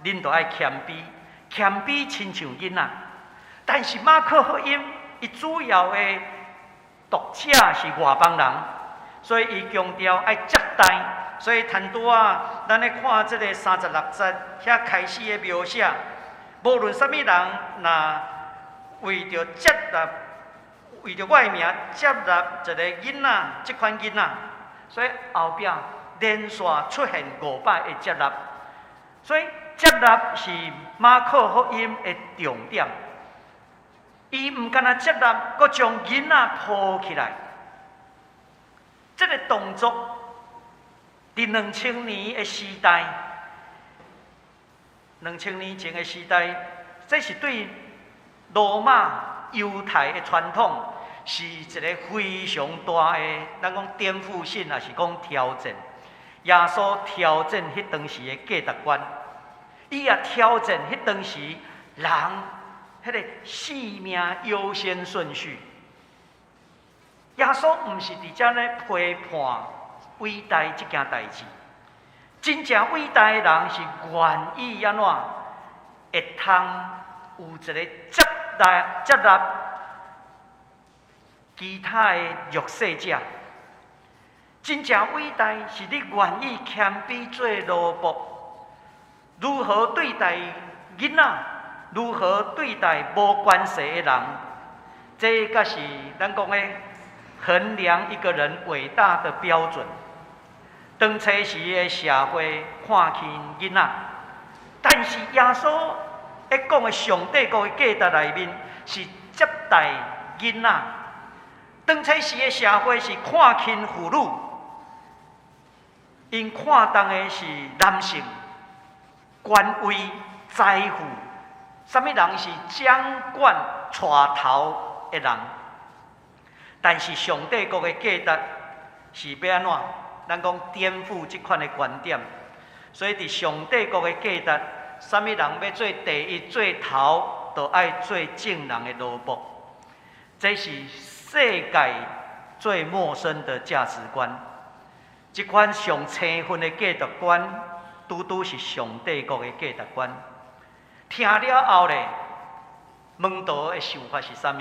恁著愛謙卑，謙卑親像囡仔。但是馬可福音伊主要的讀者是外邦人，所以伊強調愛接待。所以拄拄仔，咱咧看這个36節遐開始的描寫，無論啥物人，若為著接納，為著我的名接納一个囡仔，這款囡仔，所以後壁連續出現五擺的接納，所以接納是馬可福音的重點。伊毋干焦接納，閣將囡仔抱起來，這个動作佇兩千年的時代，兩千年前的時代，這是對羅馬猶太的傳統，是一个非常大的，咱講顛覆性，抑是講挑戰。耶穌挑戰彼當時的價值觀，伊也挑戰彼當時人彼个性命優先順序。耶穌毋是佇遮咧批判偉大這件代誌，真正偉大的人是願意按怎會通有一个接納接納其他的弱勢者。真正偉大是你願意謙卑做奴僕，如何對待囡仔，如何對待無關係的人，這才是咱講的衡量一個人偉大的標準。當初時的社會看輕囡仔，但是耶穌咧講的上帝國的價值內面是接待囡仔。當初時的社會是看輕婦女，𪜶看重的是男性權威、財富，啥物人是掌管帶頭的人。但是上帝國的價值是欲按怎？咱講顛覆這款的觀點。所以佇上帝國的價值，啥物人欲做第一、做頭，就愛做眾人的奴僕。這是世界最陌生的價值觀。這款上青分的價值觀，拄拄是上帝國的價值觀。聽了後咧，門徒的想法是啥物？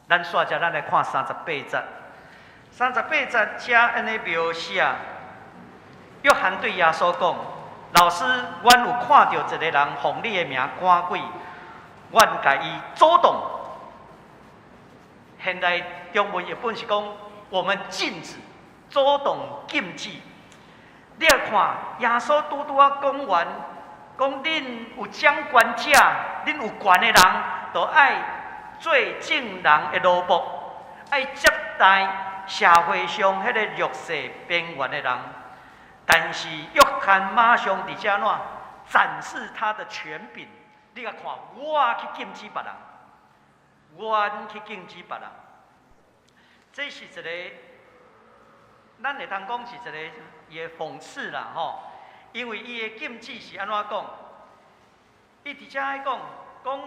咱煞遮咱來看三十八節，三十八節遮按呢描寫，約翰對耶穌講：老師，阮有看著一个人奉你的名趕鬼，阮共伊阻擋。現代中文譯本是講，我們禁止、阻擋、禁止。你來看，耶穌拄拄仔講完，講恁有掌權者，恁有權的人，就愛做眾人的奴僕，愛接待社會上彼个弱勢邊緣的人。但是約翰馬上佇遮按怎展示他的權柄？你共看，我去禁止別人，阮去禁止別人。這是一个，咱會當講是一个伊的諷刺啦，吼。因為伊的禁止是按怎講？伊佇遮愛講，講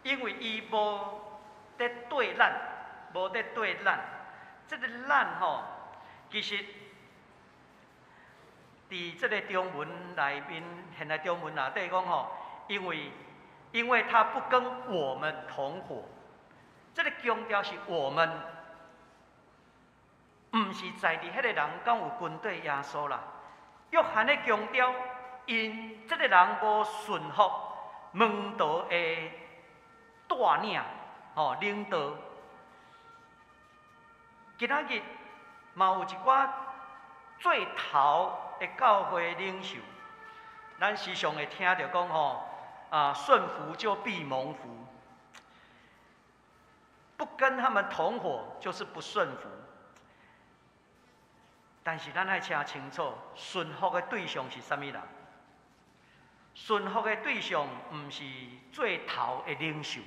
因為伊無佇綴咱，無佇綴咱。這个咱吼，其實佇這个中文內面，現代中文內底講吼，因為他不跟我們同夥，這个強調是我們，毋是在佇彼个人敢有跟綴耶穌啦。約翰咧強調，𪜶這个人無順服門徒的帶領，吼領導。今仔日嘛有一寡做頭的教會領袖，咱時常會聽著講吼，啊順服就必蒙福。不跟他們同夥，就是不順服。但是咱愛聽清楚，順服的對象是啥物人？順服的對象毋是做頭的領袖。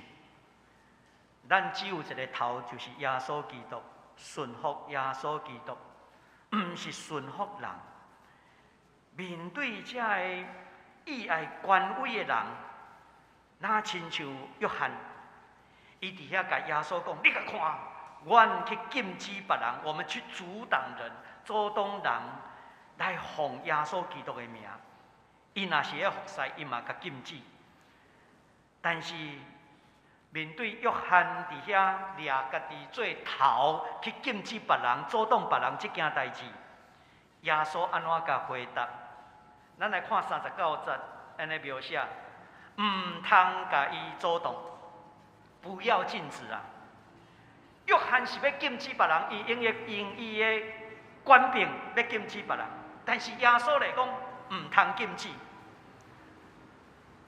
咱只有一个頭，就是耶穌基督。順服耶穌基督，毋是順服人。面對這个意愛權威的人，若親像約翰，伊佇遐共耶穌講：“你共看，阮去禁止別人，我們去阻擋人、阻擋人來奉耶穌基督的名。伊若是咧服侍，伊嘛共禁止。但是面對約翰佇遐掠家己做頭去禁止別人、阻擋別人這件代誌，耶穌按怎共回答？咱來看39節，按呢描寫，毋通共伊阻擋，不要禁止啊！約翰是欲禁止別人，伊用伊的權柄欲禁止別人，但是耶穌來講，毋通禁止，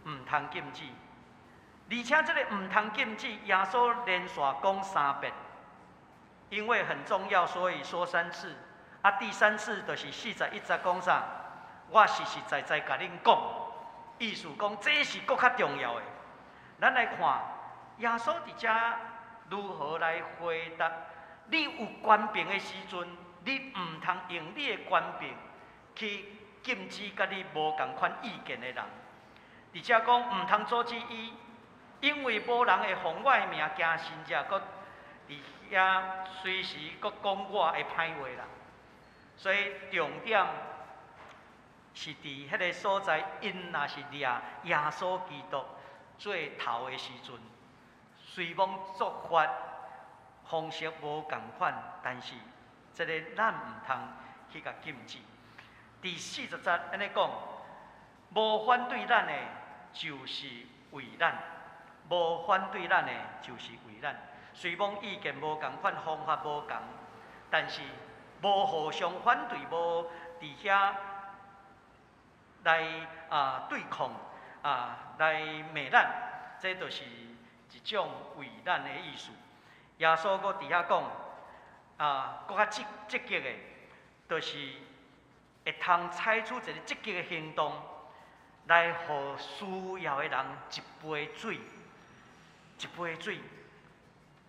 毋通禁止。而且這个毋通禁止，耶穌連續講三遍，因為很重要，所以說三次。啊，第三次就是41節講啥？我實實在在共恁講，意思講這是閣較重要的。咱來看耶穌佇遮如何來回答：你有權柄的時陣，你毋通用你的權柄去禁止佮你無仝款意見的人。佇遮講毋通阻止伊，因為無人會奉我的名行神跡，閣佇遐隨時閣講我的歹話啦。所以重點是佇彼个所在，𪜶若是掠耶穌基督做頭的時陣，雖罔做法方式無仝款，但是這个咱毋通去共禁止。第40節按呢講，無反對咱的，就是為咱；無反對咱的，就是為咱。雖罔意見無仝款，方法無仝，但是無互相反對，無佇遐來啊對抗啊來罵咱，這就是一種為咱的意思。耶穌閣佇遐講啊，閣較積極的，就是會通採取一个積極的行動，來予需要的人一杯水，一杯水，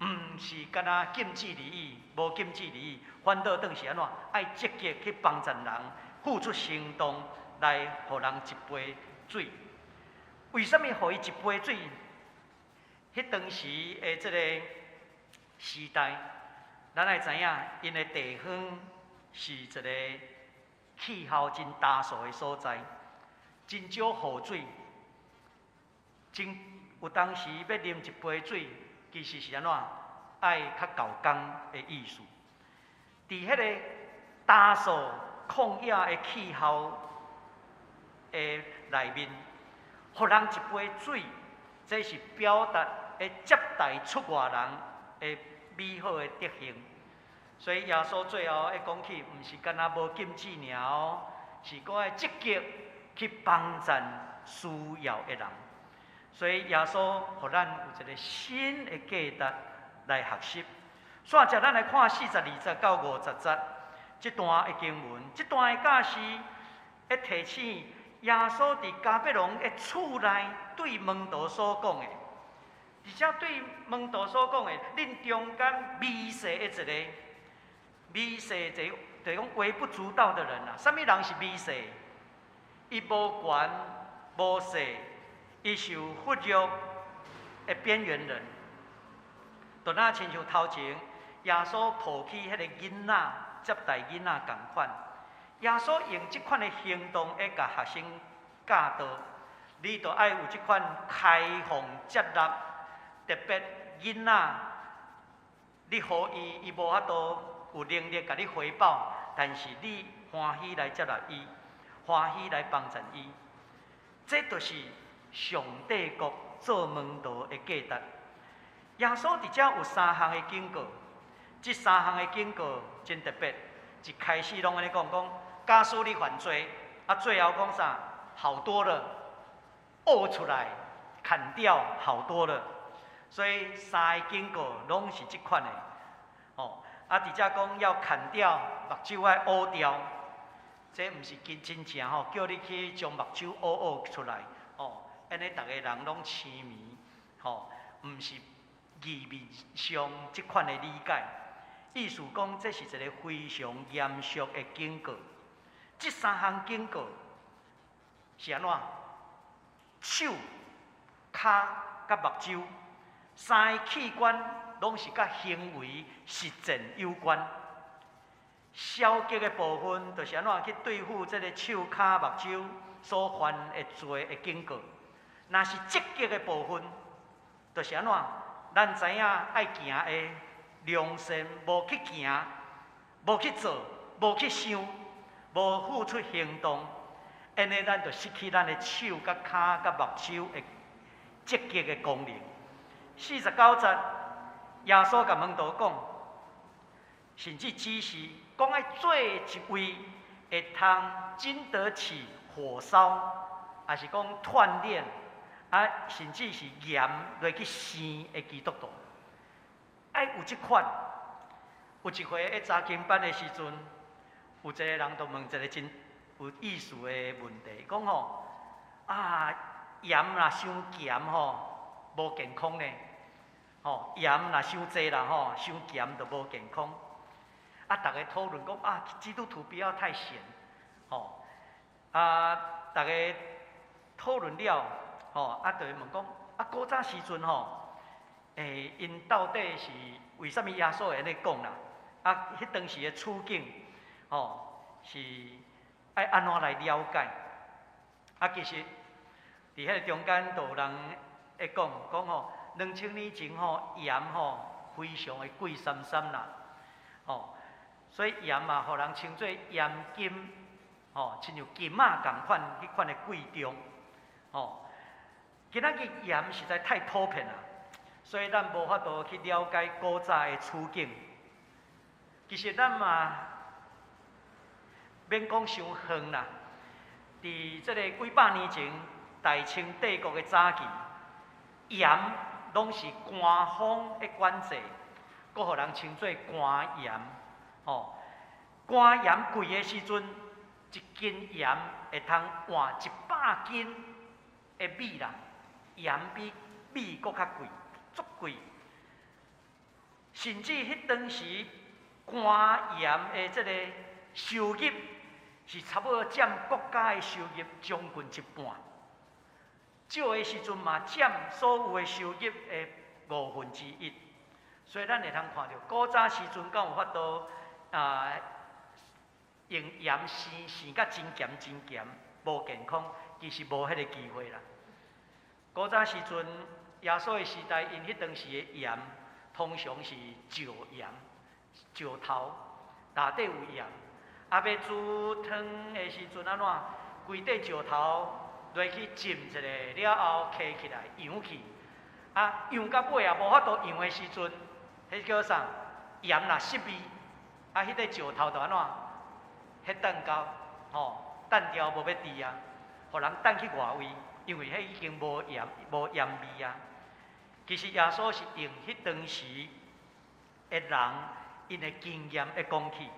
毋是干焦禁止而已，無禁止而已，反倒轉是按怎？愛積極去幫助人，付出行動來予人一杯水。為啥物予伊一杯水？彼當時的這个時代，咱愛知影，𪜶的地方是一个氣候真焦燥的所在，真少雨水，真有當時欲啉一杯水，其實是按怎？愛較猴工的意思。佇彼個焦燥曠野的氣候的內面，予人一杯水，這是表達會接待出外人的美好的德行。所以耶穌最後會講起，毋是干焦無禁止爾哦，是閣愛積極去幫贊需要的人。所以耶穌予咱有一个新的價值來學習。煞接咱來看42節到50節這段的經文，這段的教示會提醒耶穌佇迦百農的厝內對門徒所講的，而且對門徒所講的，恁中間微細的一个，微細就就講微不足道的人啊，啥物人是微細？伊無權無勢，伊受忽略的邊緣人。就若親像頭前耶穌抱起彼个囡仔，接待囡仔仝款，耶穌用這款的行動來共學生教導，你著愛有這款開放接納，特別囡仔，你予伊，伊無法度有能力共你回報，但是你歡喜來接納伊，歡喜來幫助伊，這就是上帝國做門徒的價值。耶穌佇遮有三項的警告，這三項的警告真特別。一開始攏按呢講，講假使你犯罪，啊最後講啥？好多了，挖出來砍掉好多了。所以三个警告攏是這款的，吼。啊，佇遮講要砍掉目睭愛挖掉，這毋是真真正吼，叫你去將目睭挖挖出來，吼，按呢逐个人攏痴迷，吼，毋是字面上這款的理解。意思講，這是一个非常嚴肅的警告。這三項警告是按怎？手、跤佮目睭，三个器官攏是佮行為實踐有關。消極的部分，就是按怎去對付這个手、跤、目睭所犯的罪的警告。若是積極的部分，就是按怎？咱知影愛行的良善，無去行，無去做，無去想，無付出行動，按呢咱就失去咱的手、佮跤、佮目睭的積極的功能。49節，耶穌共門徒講，甚至指示講愛做一位會通經得起火燒，抑是講鍛鍊，啊，甚至是鹽落去生的基督徒，愛有這款。有一回喺查經班的時陣，有一個人就問一個真有意思的問題，講吼啊，鹽若傷鹹吼，無健康呢？吼，鹽若傷濟啦吼，傷鹹就無健康。啊，逐家討論講啊，基督徒不要太鹹，吼。啊，逐家討論了，吼，啊，就會問講啊，古早時陣吼，𪜶到底是為啥物耶穌會按呢講啦？啊，彼當時的處境，吼，是愛按怎來了解？啊，其實佇彼个中間，就有人會講講吼，2000年前吼，鹽吼非常的貴參參啦，吼，所以鹽嘛，予人稱做鹽金，吼，親像金仔仝款，彼款的貴重，吼。今仔日鹽實在太普遍啦，所以咱無法度去了解古早的處境。其實咱嘛免講傷遠啦，佇這個幾百年前，大清帝國的早期，鹽攏是官方的管制，閣予人稱做官鹽。吼，官鹽貴的時陣，一斤鹽會通換100斤的米啦。鹽比米閣較貴，足貴。甚至彼當時官鹽的這個收入是差不多佔國家的收入將近一半。少的時陣嘛佔所有的收入的1/5。所以咱會通看著古早時陣敢有法度啊，用鹽生生甲真鹹真鹹，無健康，其實無彼个機會啦。古早時陣，耶穌的時代，𪜶彼當時的鹽通常是石鹽、石頭，內底有鹽。啊，欲煮湯的時陣按怎？規塊石頭落去浸一下，了後揢起來揚去。啊，揚到尾啊，無法度揚的時陣，彼叫啥？鹽若失味，啊，彼塊石頭就按怎？彼等到吼，等掉無欲佇啊，予人擲去外圍。因為彼已經無鹽無鹽味啊。其實耶穌是用彼當時的人𪜶的經驗來講起，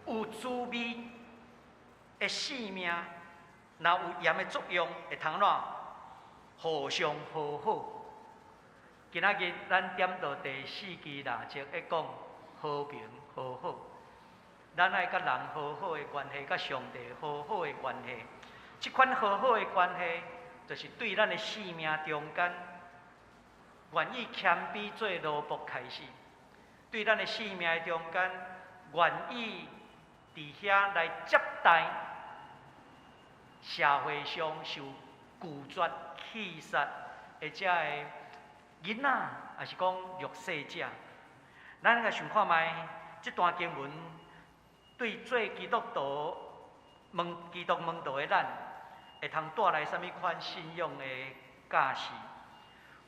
有滋味的性命，若有鹽的作用，會通按怎互相和好。今仔日咱點到第四支蠟燭，咧講和平和好。咱愛佮人和好的關係，佮上帝和好的關係。這款和好的關係，就是對咱的生命中間，願意謙卑做奴僕開始；對咱的生命的中間，願意佇遐來接待社會上受拒絕、棄殺，或者的囡仔，抑是講弱勢者。咱來想看覓，這段經文對做基督徒、門基督門徒的咱，會通帶來啥物款信仰的教示？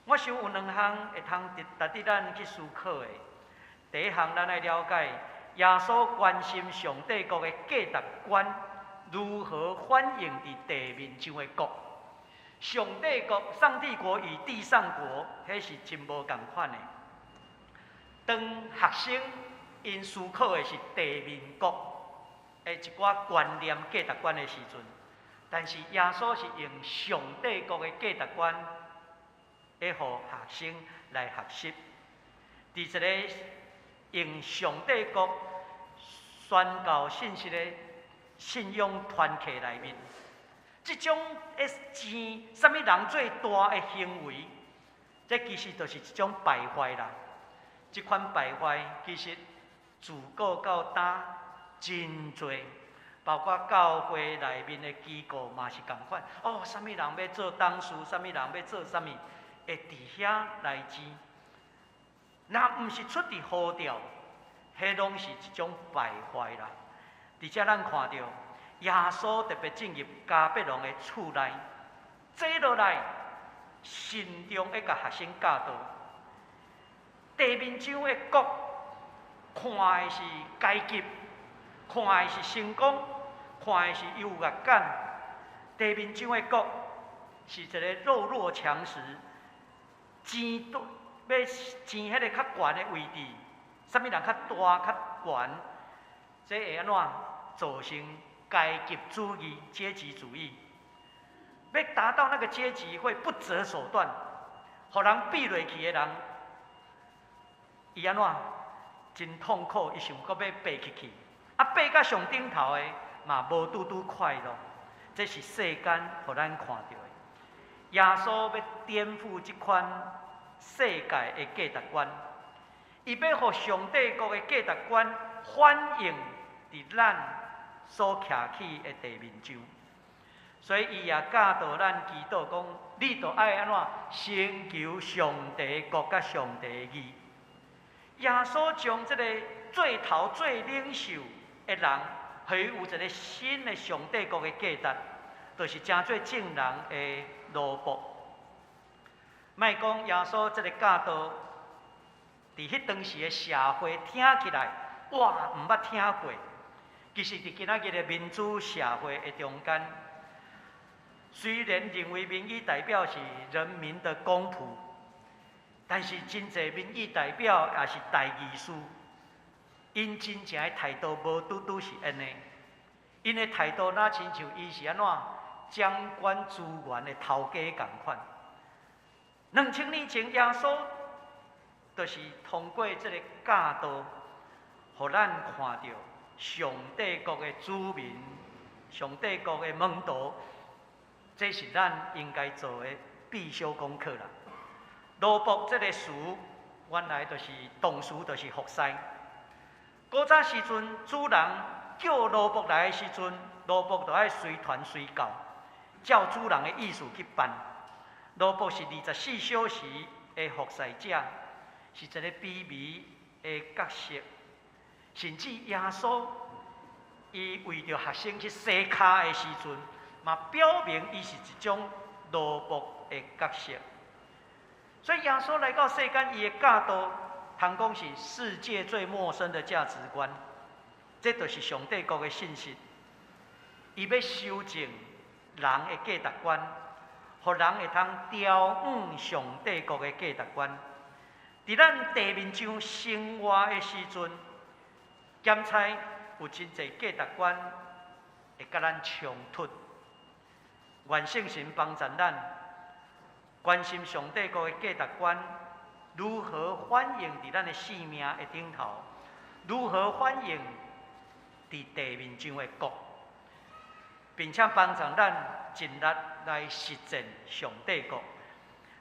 我想有兩項會通值得咱去思考的。第一項，咱愛了解耶穌關心上帝國的價值觀如何反映佇地面上的國。上帝國、上帝國與地上國，彼是真無仝款的。當學生𪜶思考的是地面國的一寡觀念、價值觀的時陣，但是耶穌是用上帝國的價值觀，會予學生來學習。佇一个用上帝國宣告信息的信仰團契內面，這種會爭啥物人最大的行為，這其實就是一種敗壞啦。這款敗壞其實自古到今真濟，包括教會內面的機構嘛是仝款。哦，啥物人欲做董事，啥物人欲做啥物，會佇遐來爭。若毋是出佇呼召，彼攏是一種敗壞啦。佇遮咱看著耶穌特別進入迦百農的厝內，坐落來，慎重欲共學生教導。地面上的國看的是階級，看的是成功，看的是優越感。地面上的國是一個弱肉強食，爭奪欲爭彼个較懸的位置，啥物人較大較懸，這會按怎造成階級主義、階級主義？欲達到那個階級，會不擇手段，予人比落去的人，伊按怎真痛苦，伊想閣欲爬起去，啊爬到上頂頭的嘛無拄拄快樂，這是世間予咱看著的。耶穌欲顛覆這款世界的價值觀，伊欲予上帝國的價值觀反映佇咱所徛起的地面上，所以伊也教導咱祈禱講：你著愛按怎先求上帝國佮上帝義。耶穌將這个做頭做領袖的人，予伊有一个新的上帝國的價值，就是成做眾人的奴僕。莫講耶穌這个教導，佇彼當時的社會聽起來，哇，毋捌聽過。其實佇今仔日的民主社會的中間，雖然認為民意代表是人民的公僕，但是真濟民意代表也是代議士，𪜶真正的態度無拄拄是按呢，𪜶的態度若親像伊是按怎掌管資源的頭家仝款。2000年前，耶穌就是通過這个教導，予咱看著上帝國的子民、上帝國的門徒，這是咱應該做的必修功課啦。奴僕這个詞，原來就是動詞，就是服侍。古早時陣，主人叫奴僕來的時陣，奴僕就愛隨傳隨到，照主人的意思去辦。奴僕是24小時的服侍者，是一個卑微的角色。甚至耶穌，伊為著學生去洗跤的時陣，嘛表明伊是一種奴僕的角色。所以耶穌來到世間，伊的教導，通講是世界最陌生的價值觀。這就是上帝國的信息。伊欲修正人的價值觀，予人會通調往上帝國的價值觀。佇咱地面上生活的時陣，檢查有真濟價值觀會佮咱衝突。願聖神幫助咱，關心上帝國的價值觀如何反映佇咱的生命的頂頭，如何反映佇地面上的國，並且幫助咱盡力來實踐上帝國。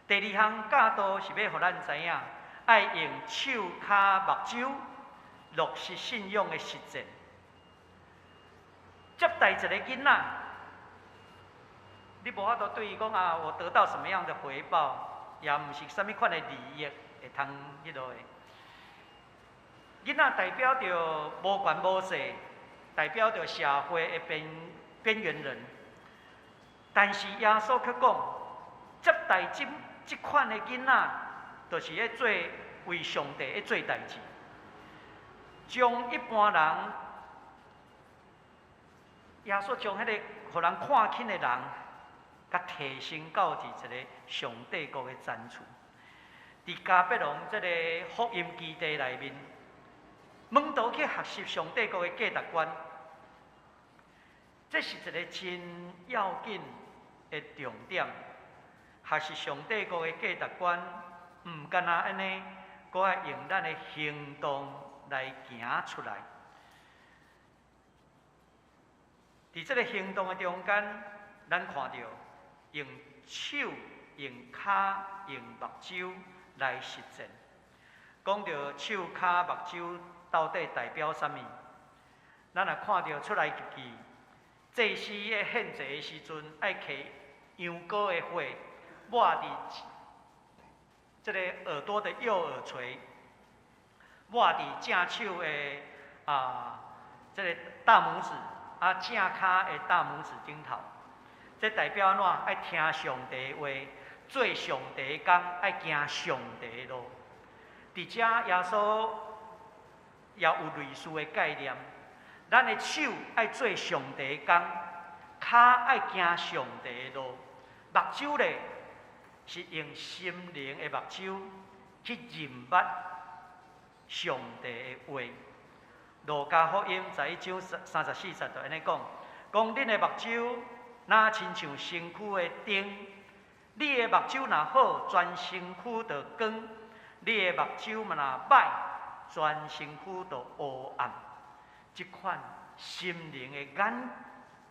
第二項教導是欲予咱知影，愛用手跤目睭落實信仰的實踐。接待一個囡仔，你無法度對伊講啊，我得到什麼樣的回報，也毋是啥物款的利益會通彼落的。囡仔代表著無權無勢，代表著社會的邊緣人。但是耶穌卻講，接待這款的囡仔，就是咧做為上帝咧做代誌，將一般人，耶穌將彼个予人看輕的人，佮提升到佇一个上帝國的層次。佇迦百農這个福音基地內面，門徒去學習上帝國的價值觀，這是一个真要緊的重點。學習上帝國的價值觀，毋干焦按呢，閣愛用咱的行動來行出來。佇這个行動的中間，咱看著用手、用跤、用目睭來實踐。講著手、跤、目睭到底代表啥物？咱若看著出埃及記，祭司咧獻祭的時陣，愛提羊羔的血抹佇這个耳朵的右耳垂，抹佇正手的這个大拇指，正跤的大拇指頂頭。這代表按怎？愛聽上帝話，做上帝工，愛行上帝路。佇遮耶穌也有類似的概念。咱的手愛做上帝工，跤愛行上帝路，目睭咧是用心靈的目睭去認捌上帝的話。路加福音11章34節就按呢講，講恁的目睭若親像身軀的燈，你的目睭若好，全身軀就光；你的目睭嘛若歹，全身軀就烏暗。這款心靈的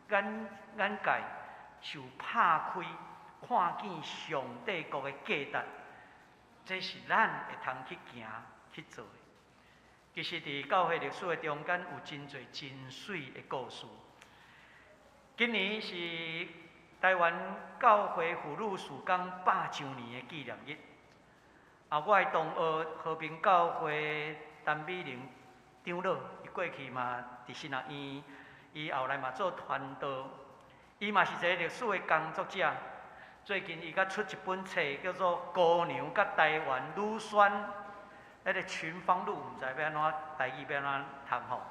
眼界受拍開，看見上帝國的價值，這是咱會通去行去做的。其實，佇教會歷史的中間，有真濟真媠的故事。今年是台灣教會婦女事工100週年的紀念日。我的同學和平教會陳美玲長老，伊過去嘛佇神學院，伊後來嘛做傳道，伊嘛是一个歷史的工作者。最近伊閣出一本冊，叫做《姑娘佮台灣女宣》，彼个群芳錄，毋知欲按怎台語欲按怎讀吼。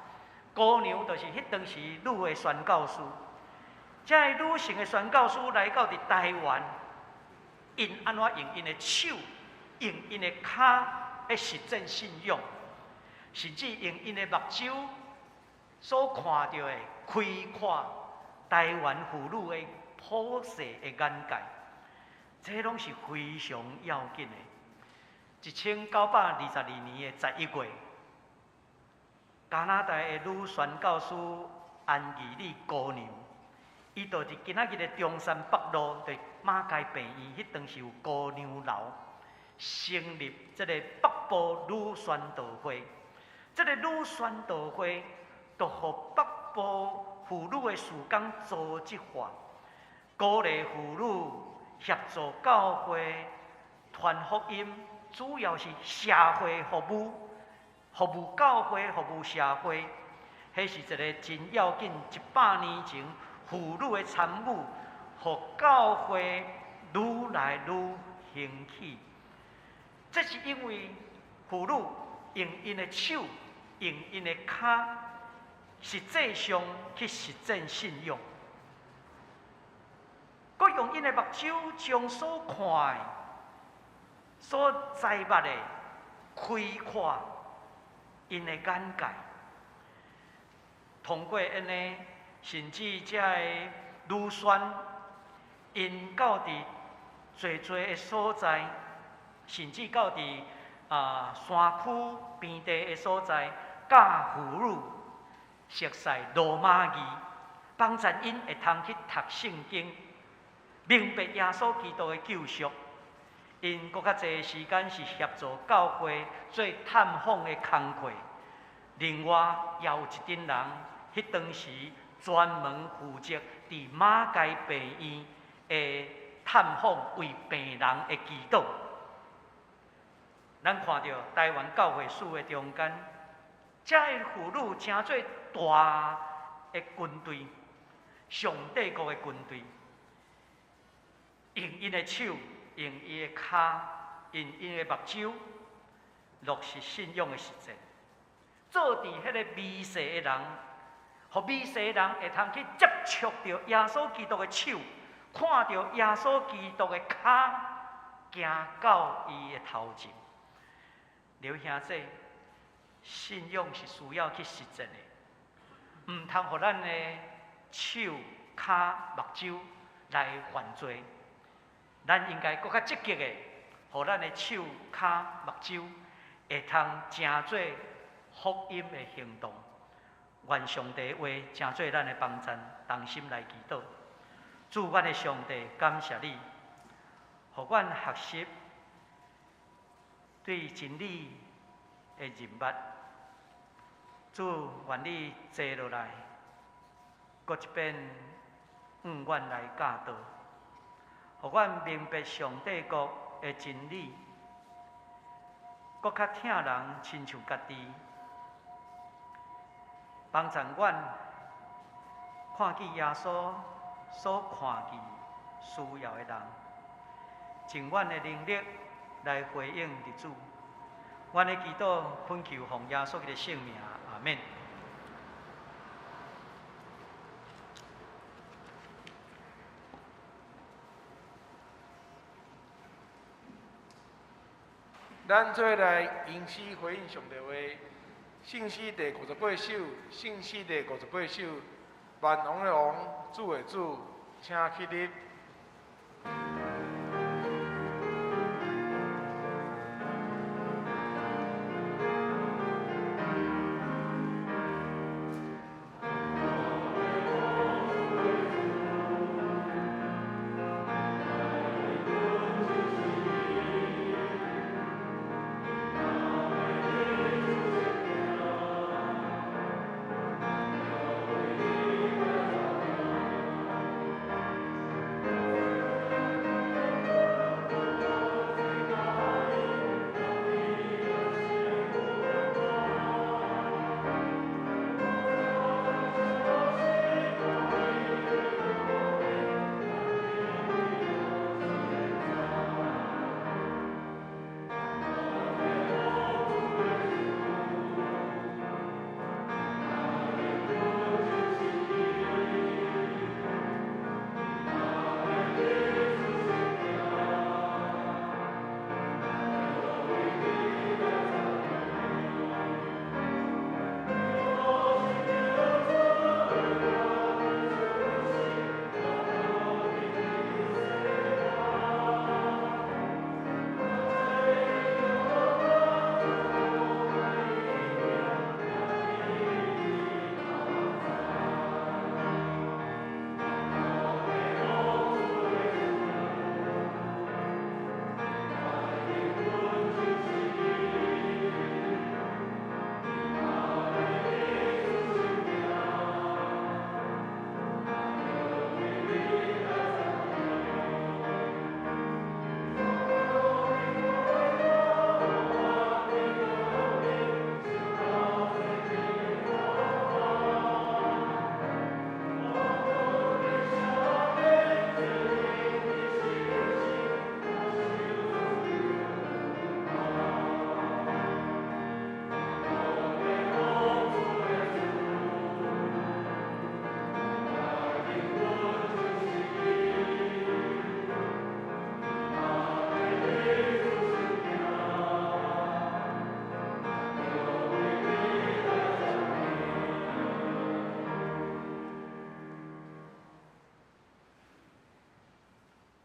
姑娘就是彼當時女的宣教師，這个女性的宣教師來到佇台灣，𪜶按怎用𪜶的手，用𪜶的跤來實踐信仰，甚至用𪜶的目睭所看著的，開闊台灣婦女的普世的眼界，這攏是非常要緊的。1922年的11月，加拿大的女宣教師安義理姑娘，伊就佇今仔日的中山北路，佇馬偕病院，彼當時有姑娘樓，成立這个北部女宣道會。這个女宣道會，就予北部婦女的事工組織化，鼓勵婦女協助教會傳福音，主要是社會服務，服務教會，服務社會，彼是一个真要緊。100年前婦女的參與，予教會愈來愈興起。這是因為婦女用𪜶的手，用𪜶的跤，實際上去實踐信仰，閣用𪜶的目睭將所看的、所知捌的開闊𪜶的眼界。通過按呢，甚至這个女宣，𪜶到佇濟濟的所在，甚至到佇山區邊地的所在，教婦女熟悉羅馬字，幫助𪜶會通去讀聖經，明白耶穌基督的救贖。𪜶閣較濟時間是協助教會做探訪的工課。另外，也有一陣人，彼當時專門負責佇馬偕病院的探訪為病人的祈禱。咱看著台灣教會史的中間，這个婦女成做大的軍隊，上帝國的軍隊，用𪜶的手，用𪜶的跤，用𪜶的目睭，落實信仰的實踐，做佇彼个微細的人，予微細的人會通去接觸著耶穌基督的手，看著耶穌基督的跤行到伊的頭前。劉兄弟，信仰是需要去實踐的，毋通予咱的手、跤、目睭來犯罪。咱應該閣較積極的，予咱的手、跤、目睭會通成做福音的行動。願上帝話成做咱的幫贊，同心來祈禱。主，阮的上帝，感謝你，予阮學習對真理的認捌。主，願你坐落來，閣一遍向阮來教導，予阮明白上帝國的真理，閣較疼人親像家己。幫助阮看見耶穌所看見需要的人，盡阮的能力來回應佇主。阮的祈禱懇求奉耶穌基督的聖名，阿們。咱做來吟詩回應上帝話，聖詩第58首，聖詩第58首，萬王的王，主的主，請起立。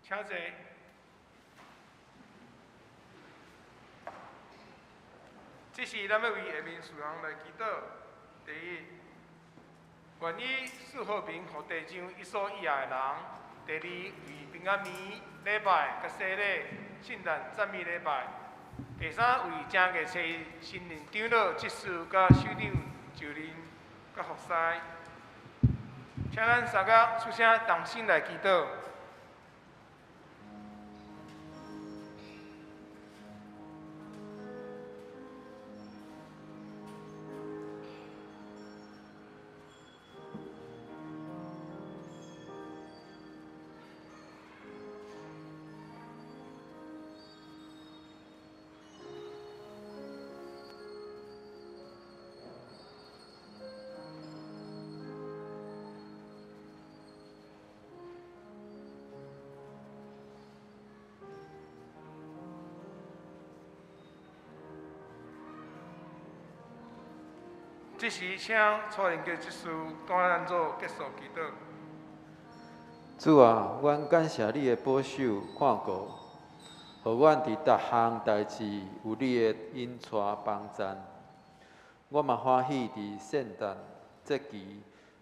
請坐。這是咱欲為下面事項來祈禱。第一，願伊賜和平予地上伊所喜愛的人；第二，為平安暝禮拜佮洗禮、聖誕讚美禮拜；第三，為正月初一新任長老、執事佮首長就任佮服侍。請咱三个出聲同心來祈禱。這時，請蔡仁杰執事帶咱做結束祈禱。主啊，阮感謝你的保守看顧，予阮佇逐項代誌有你的引帶幫贊。我嘛歡喜佇聖誕節期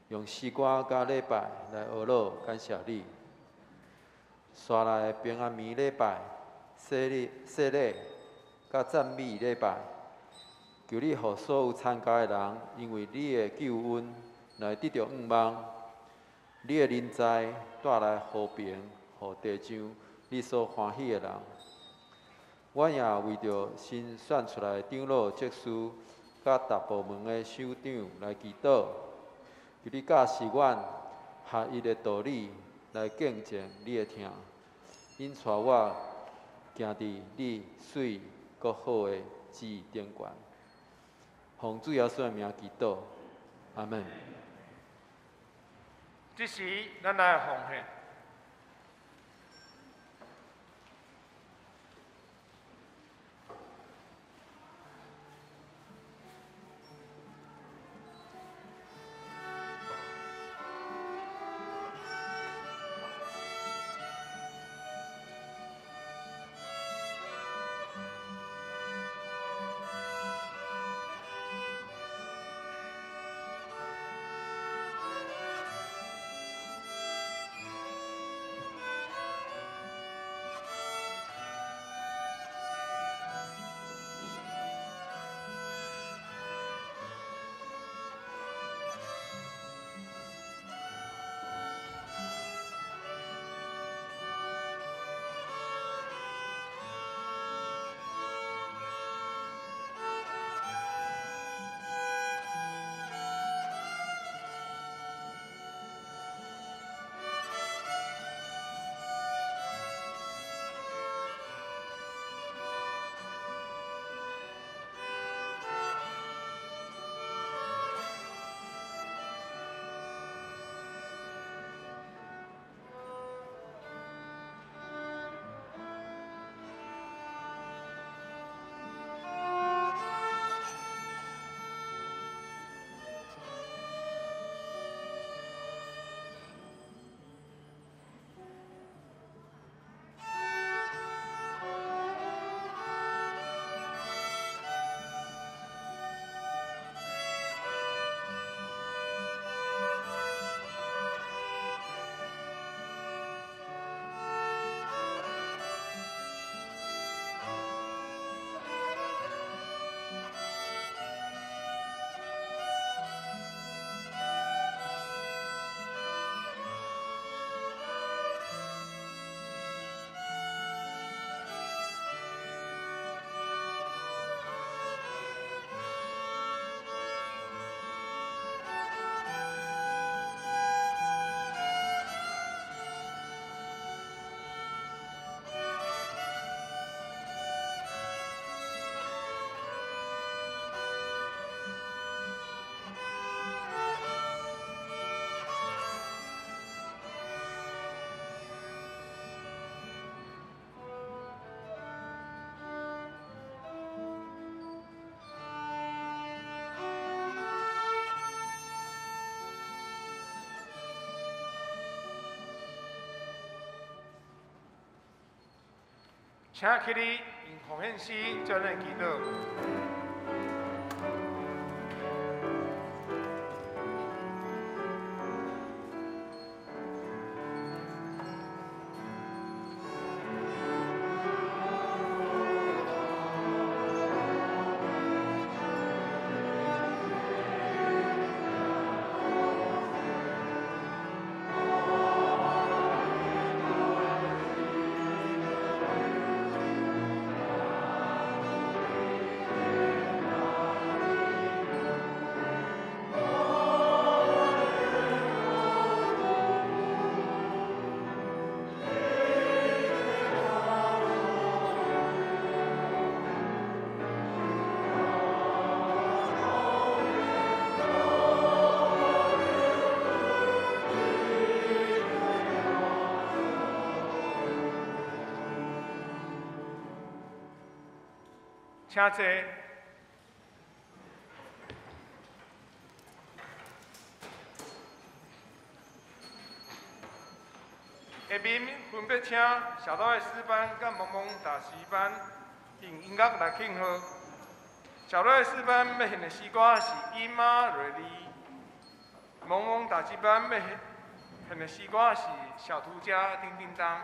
用詩歌佮禮拜來呵咾感謝你。紲來平安暝禮拜、洗禮、洗禮佮讚美禮拜，求你予所有參加的人，因為你的救恩來得著向望，你的臨在帶來和平，予地上你所歡喜的人。阮也為著新選出來的長老、執事佮逐部門的首長來祈禱，求你教示阮合一的道理來見證你的疼，引帶我行佇你媠閣好的旨意頂懸。奉主耶穌的名祈禱，阿們。這時，咱來奉獻。請起立，用奉獻詩做咱祈禱。請坐。下面分別請小道的詩班佮萌萌大詩班用音樂來慶賀。小道的詩班欲獻的詩歌是《以馬內利》，萌萌大詩班欲獻的詩歌是《小塗家叮叮當》。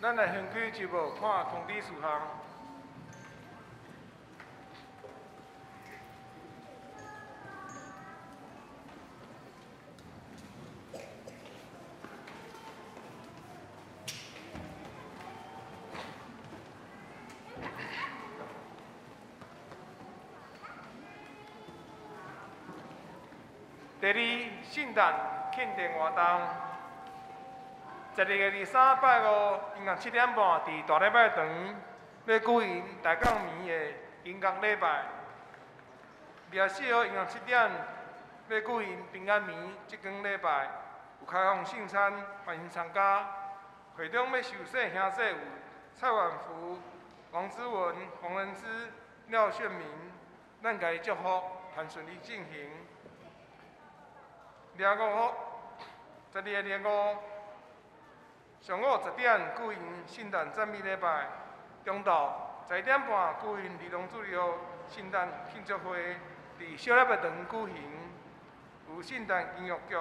咱來翻開節目，看通知事項。第二，聖誕慶典活動，12月23拜五，音樂7點半，佇大禮拜堂欲舉行大港暝的音樂禮拜。24號音樂7點欲舉行平安暝職工禮拜，有開放聖餐，歡迎參加。會中欲受洗兄弟有蔡婉福、王之文、洪仁之、廖炫明，咱共伊祝福，盼順利進行。25號，12月25，上午10點舉行聖誕讚美禮拜，中晝11點半舉行兒童主日學聖誕慶祝會，佇小禮拜堂舉行，有聖誕音樂劇、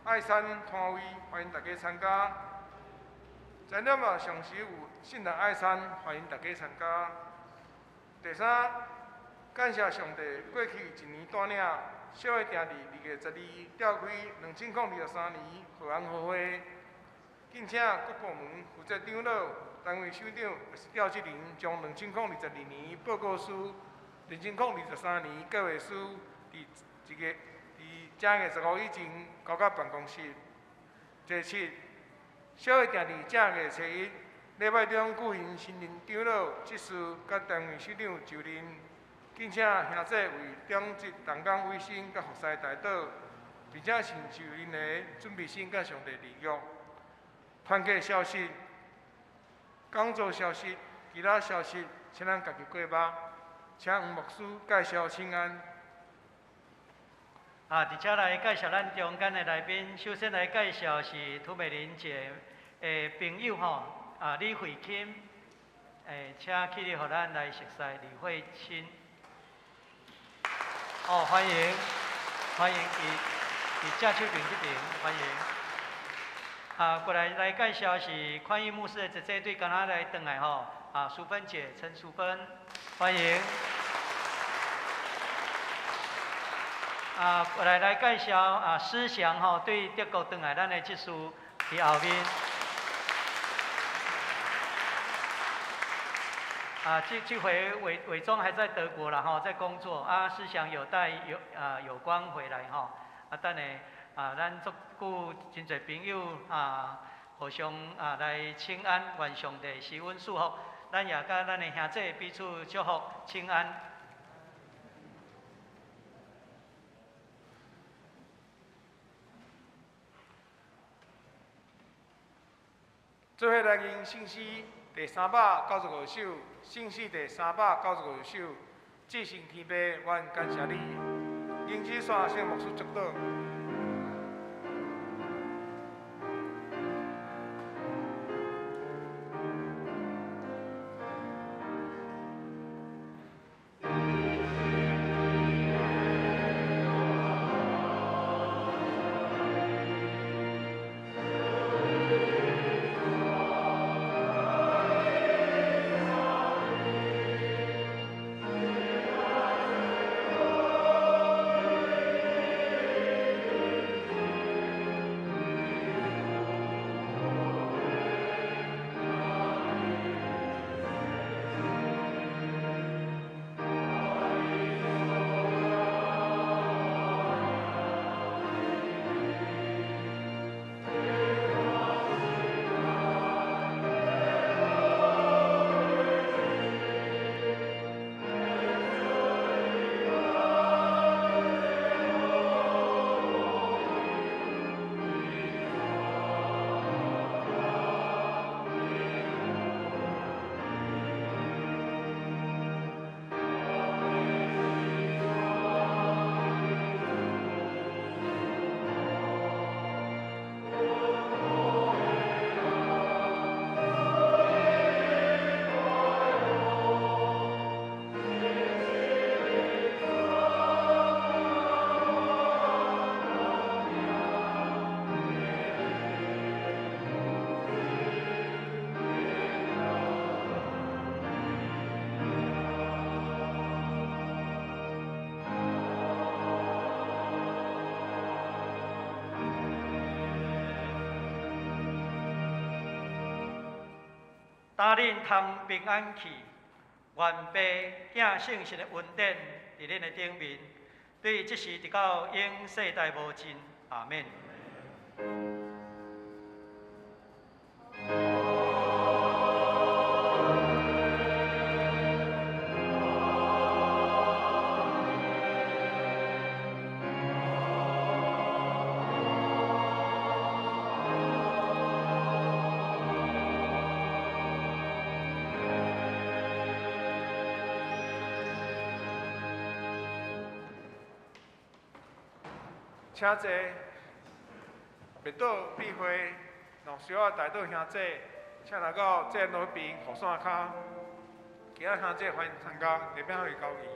愛餐攤位，歡迎大家參加。11點半上時有聖誕愛餐，歡迎大家參加。第三，感謝上帝，過去一年帶領小會埕佇2月12召開2023年和安和會，敬請各部門負責長老、單位首長抑是召集人，將2022年報告書、2023年計劃書，佇正月15以前交到辦公室。第七，小會埕佇正月初一禮拜中舉行新任長老、執事佮單位首長就任。敬請兄弟為長執同工委身佮服侍代禱，並且新就任的準備心佮上帝立約。團契消息、講座消息、其他消息，請咱家己過目。請黃牧師介紹請安。啊，佇遮來介紹咱中間的來賓，首先來介紹是涂美玲姐的朋友吼，啊李慧卿，請起立，予咱來熟似李慧卿。哦，歡迎，歡迎，佇正手邊這邊，歡迎。啊，過來來介紹是寬裕牧師的姐姐對加拿大轉來吼，啊，淑芬姐陳淑芬，歡迎。啊，過來來介紹啊，思祥吼對德國轉來咱的執事佇後面。啊，這回偉忠還在德國啦吼，在工作啊。思祥有帶有光回來吼。啊，等下啊，咱足久真濟朋友啊，互相啊來請安，願上帝賜阮祝福。咱也佮咱的兄弟彼此祝福，請安。做伙來吟聖詩第395首，聖詩第395首，至聖天父，阮感謝你。吟詩山聖牧師祝禱。 Amen. 担恁通平安去，愿父囝圣神的恩典伫恁的顶面，对这时直到永世代无尽。阿免。请坐。密道必会，若需要代祷兄弟，请来到这路边雨伞跤。其他兄弟欢迎参加礼拜会交谊。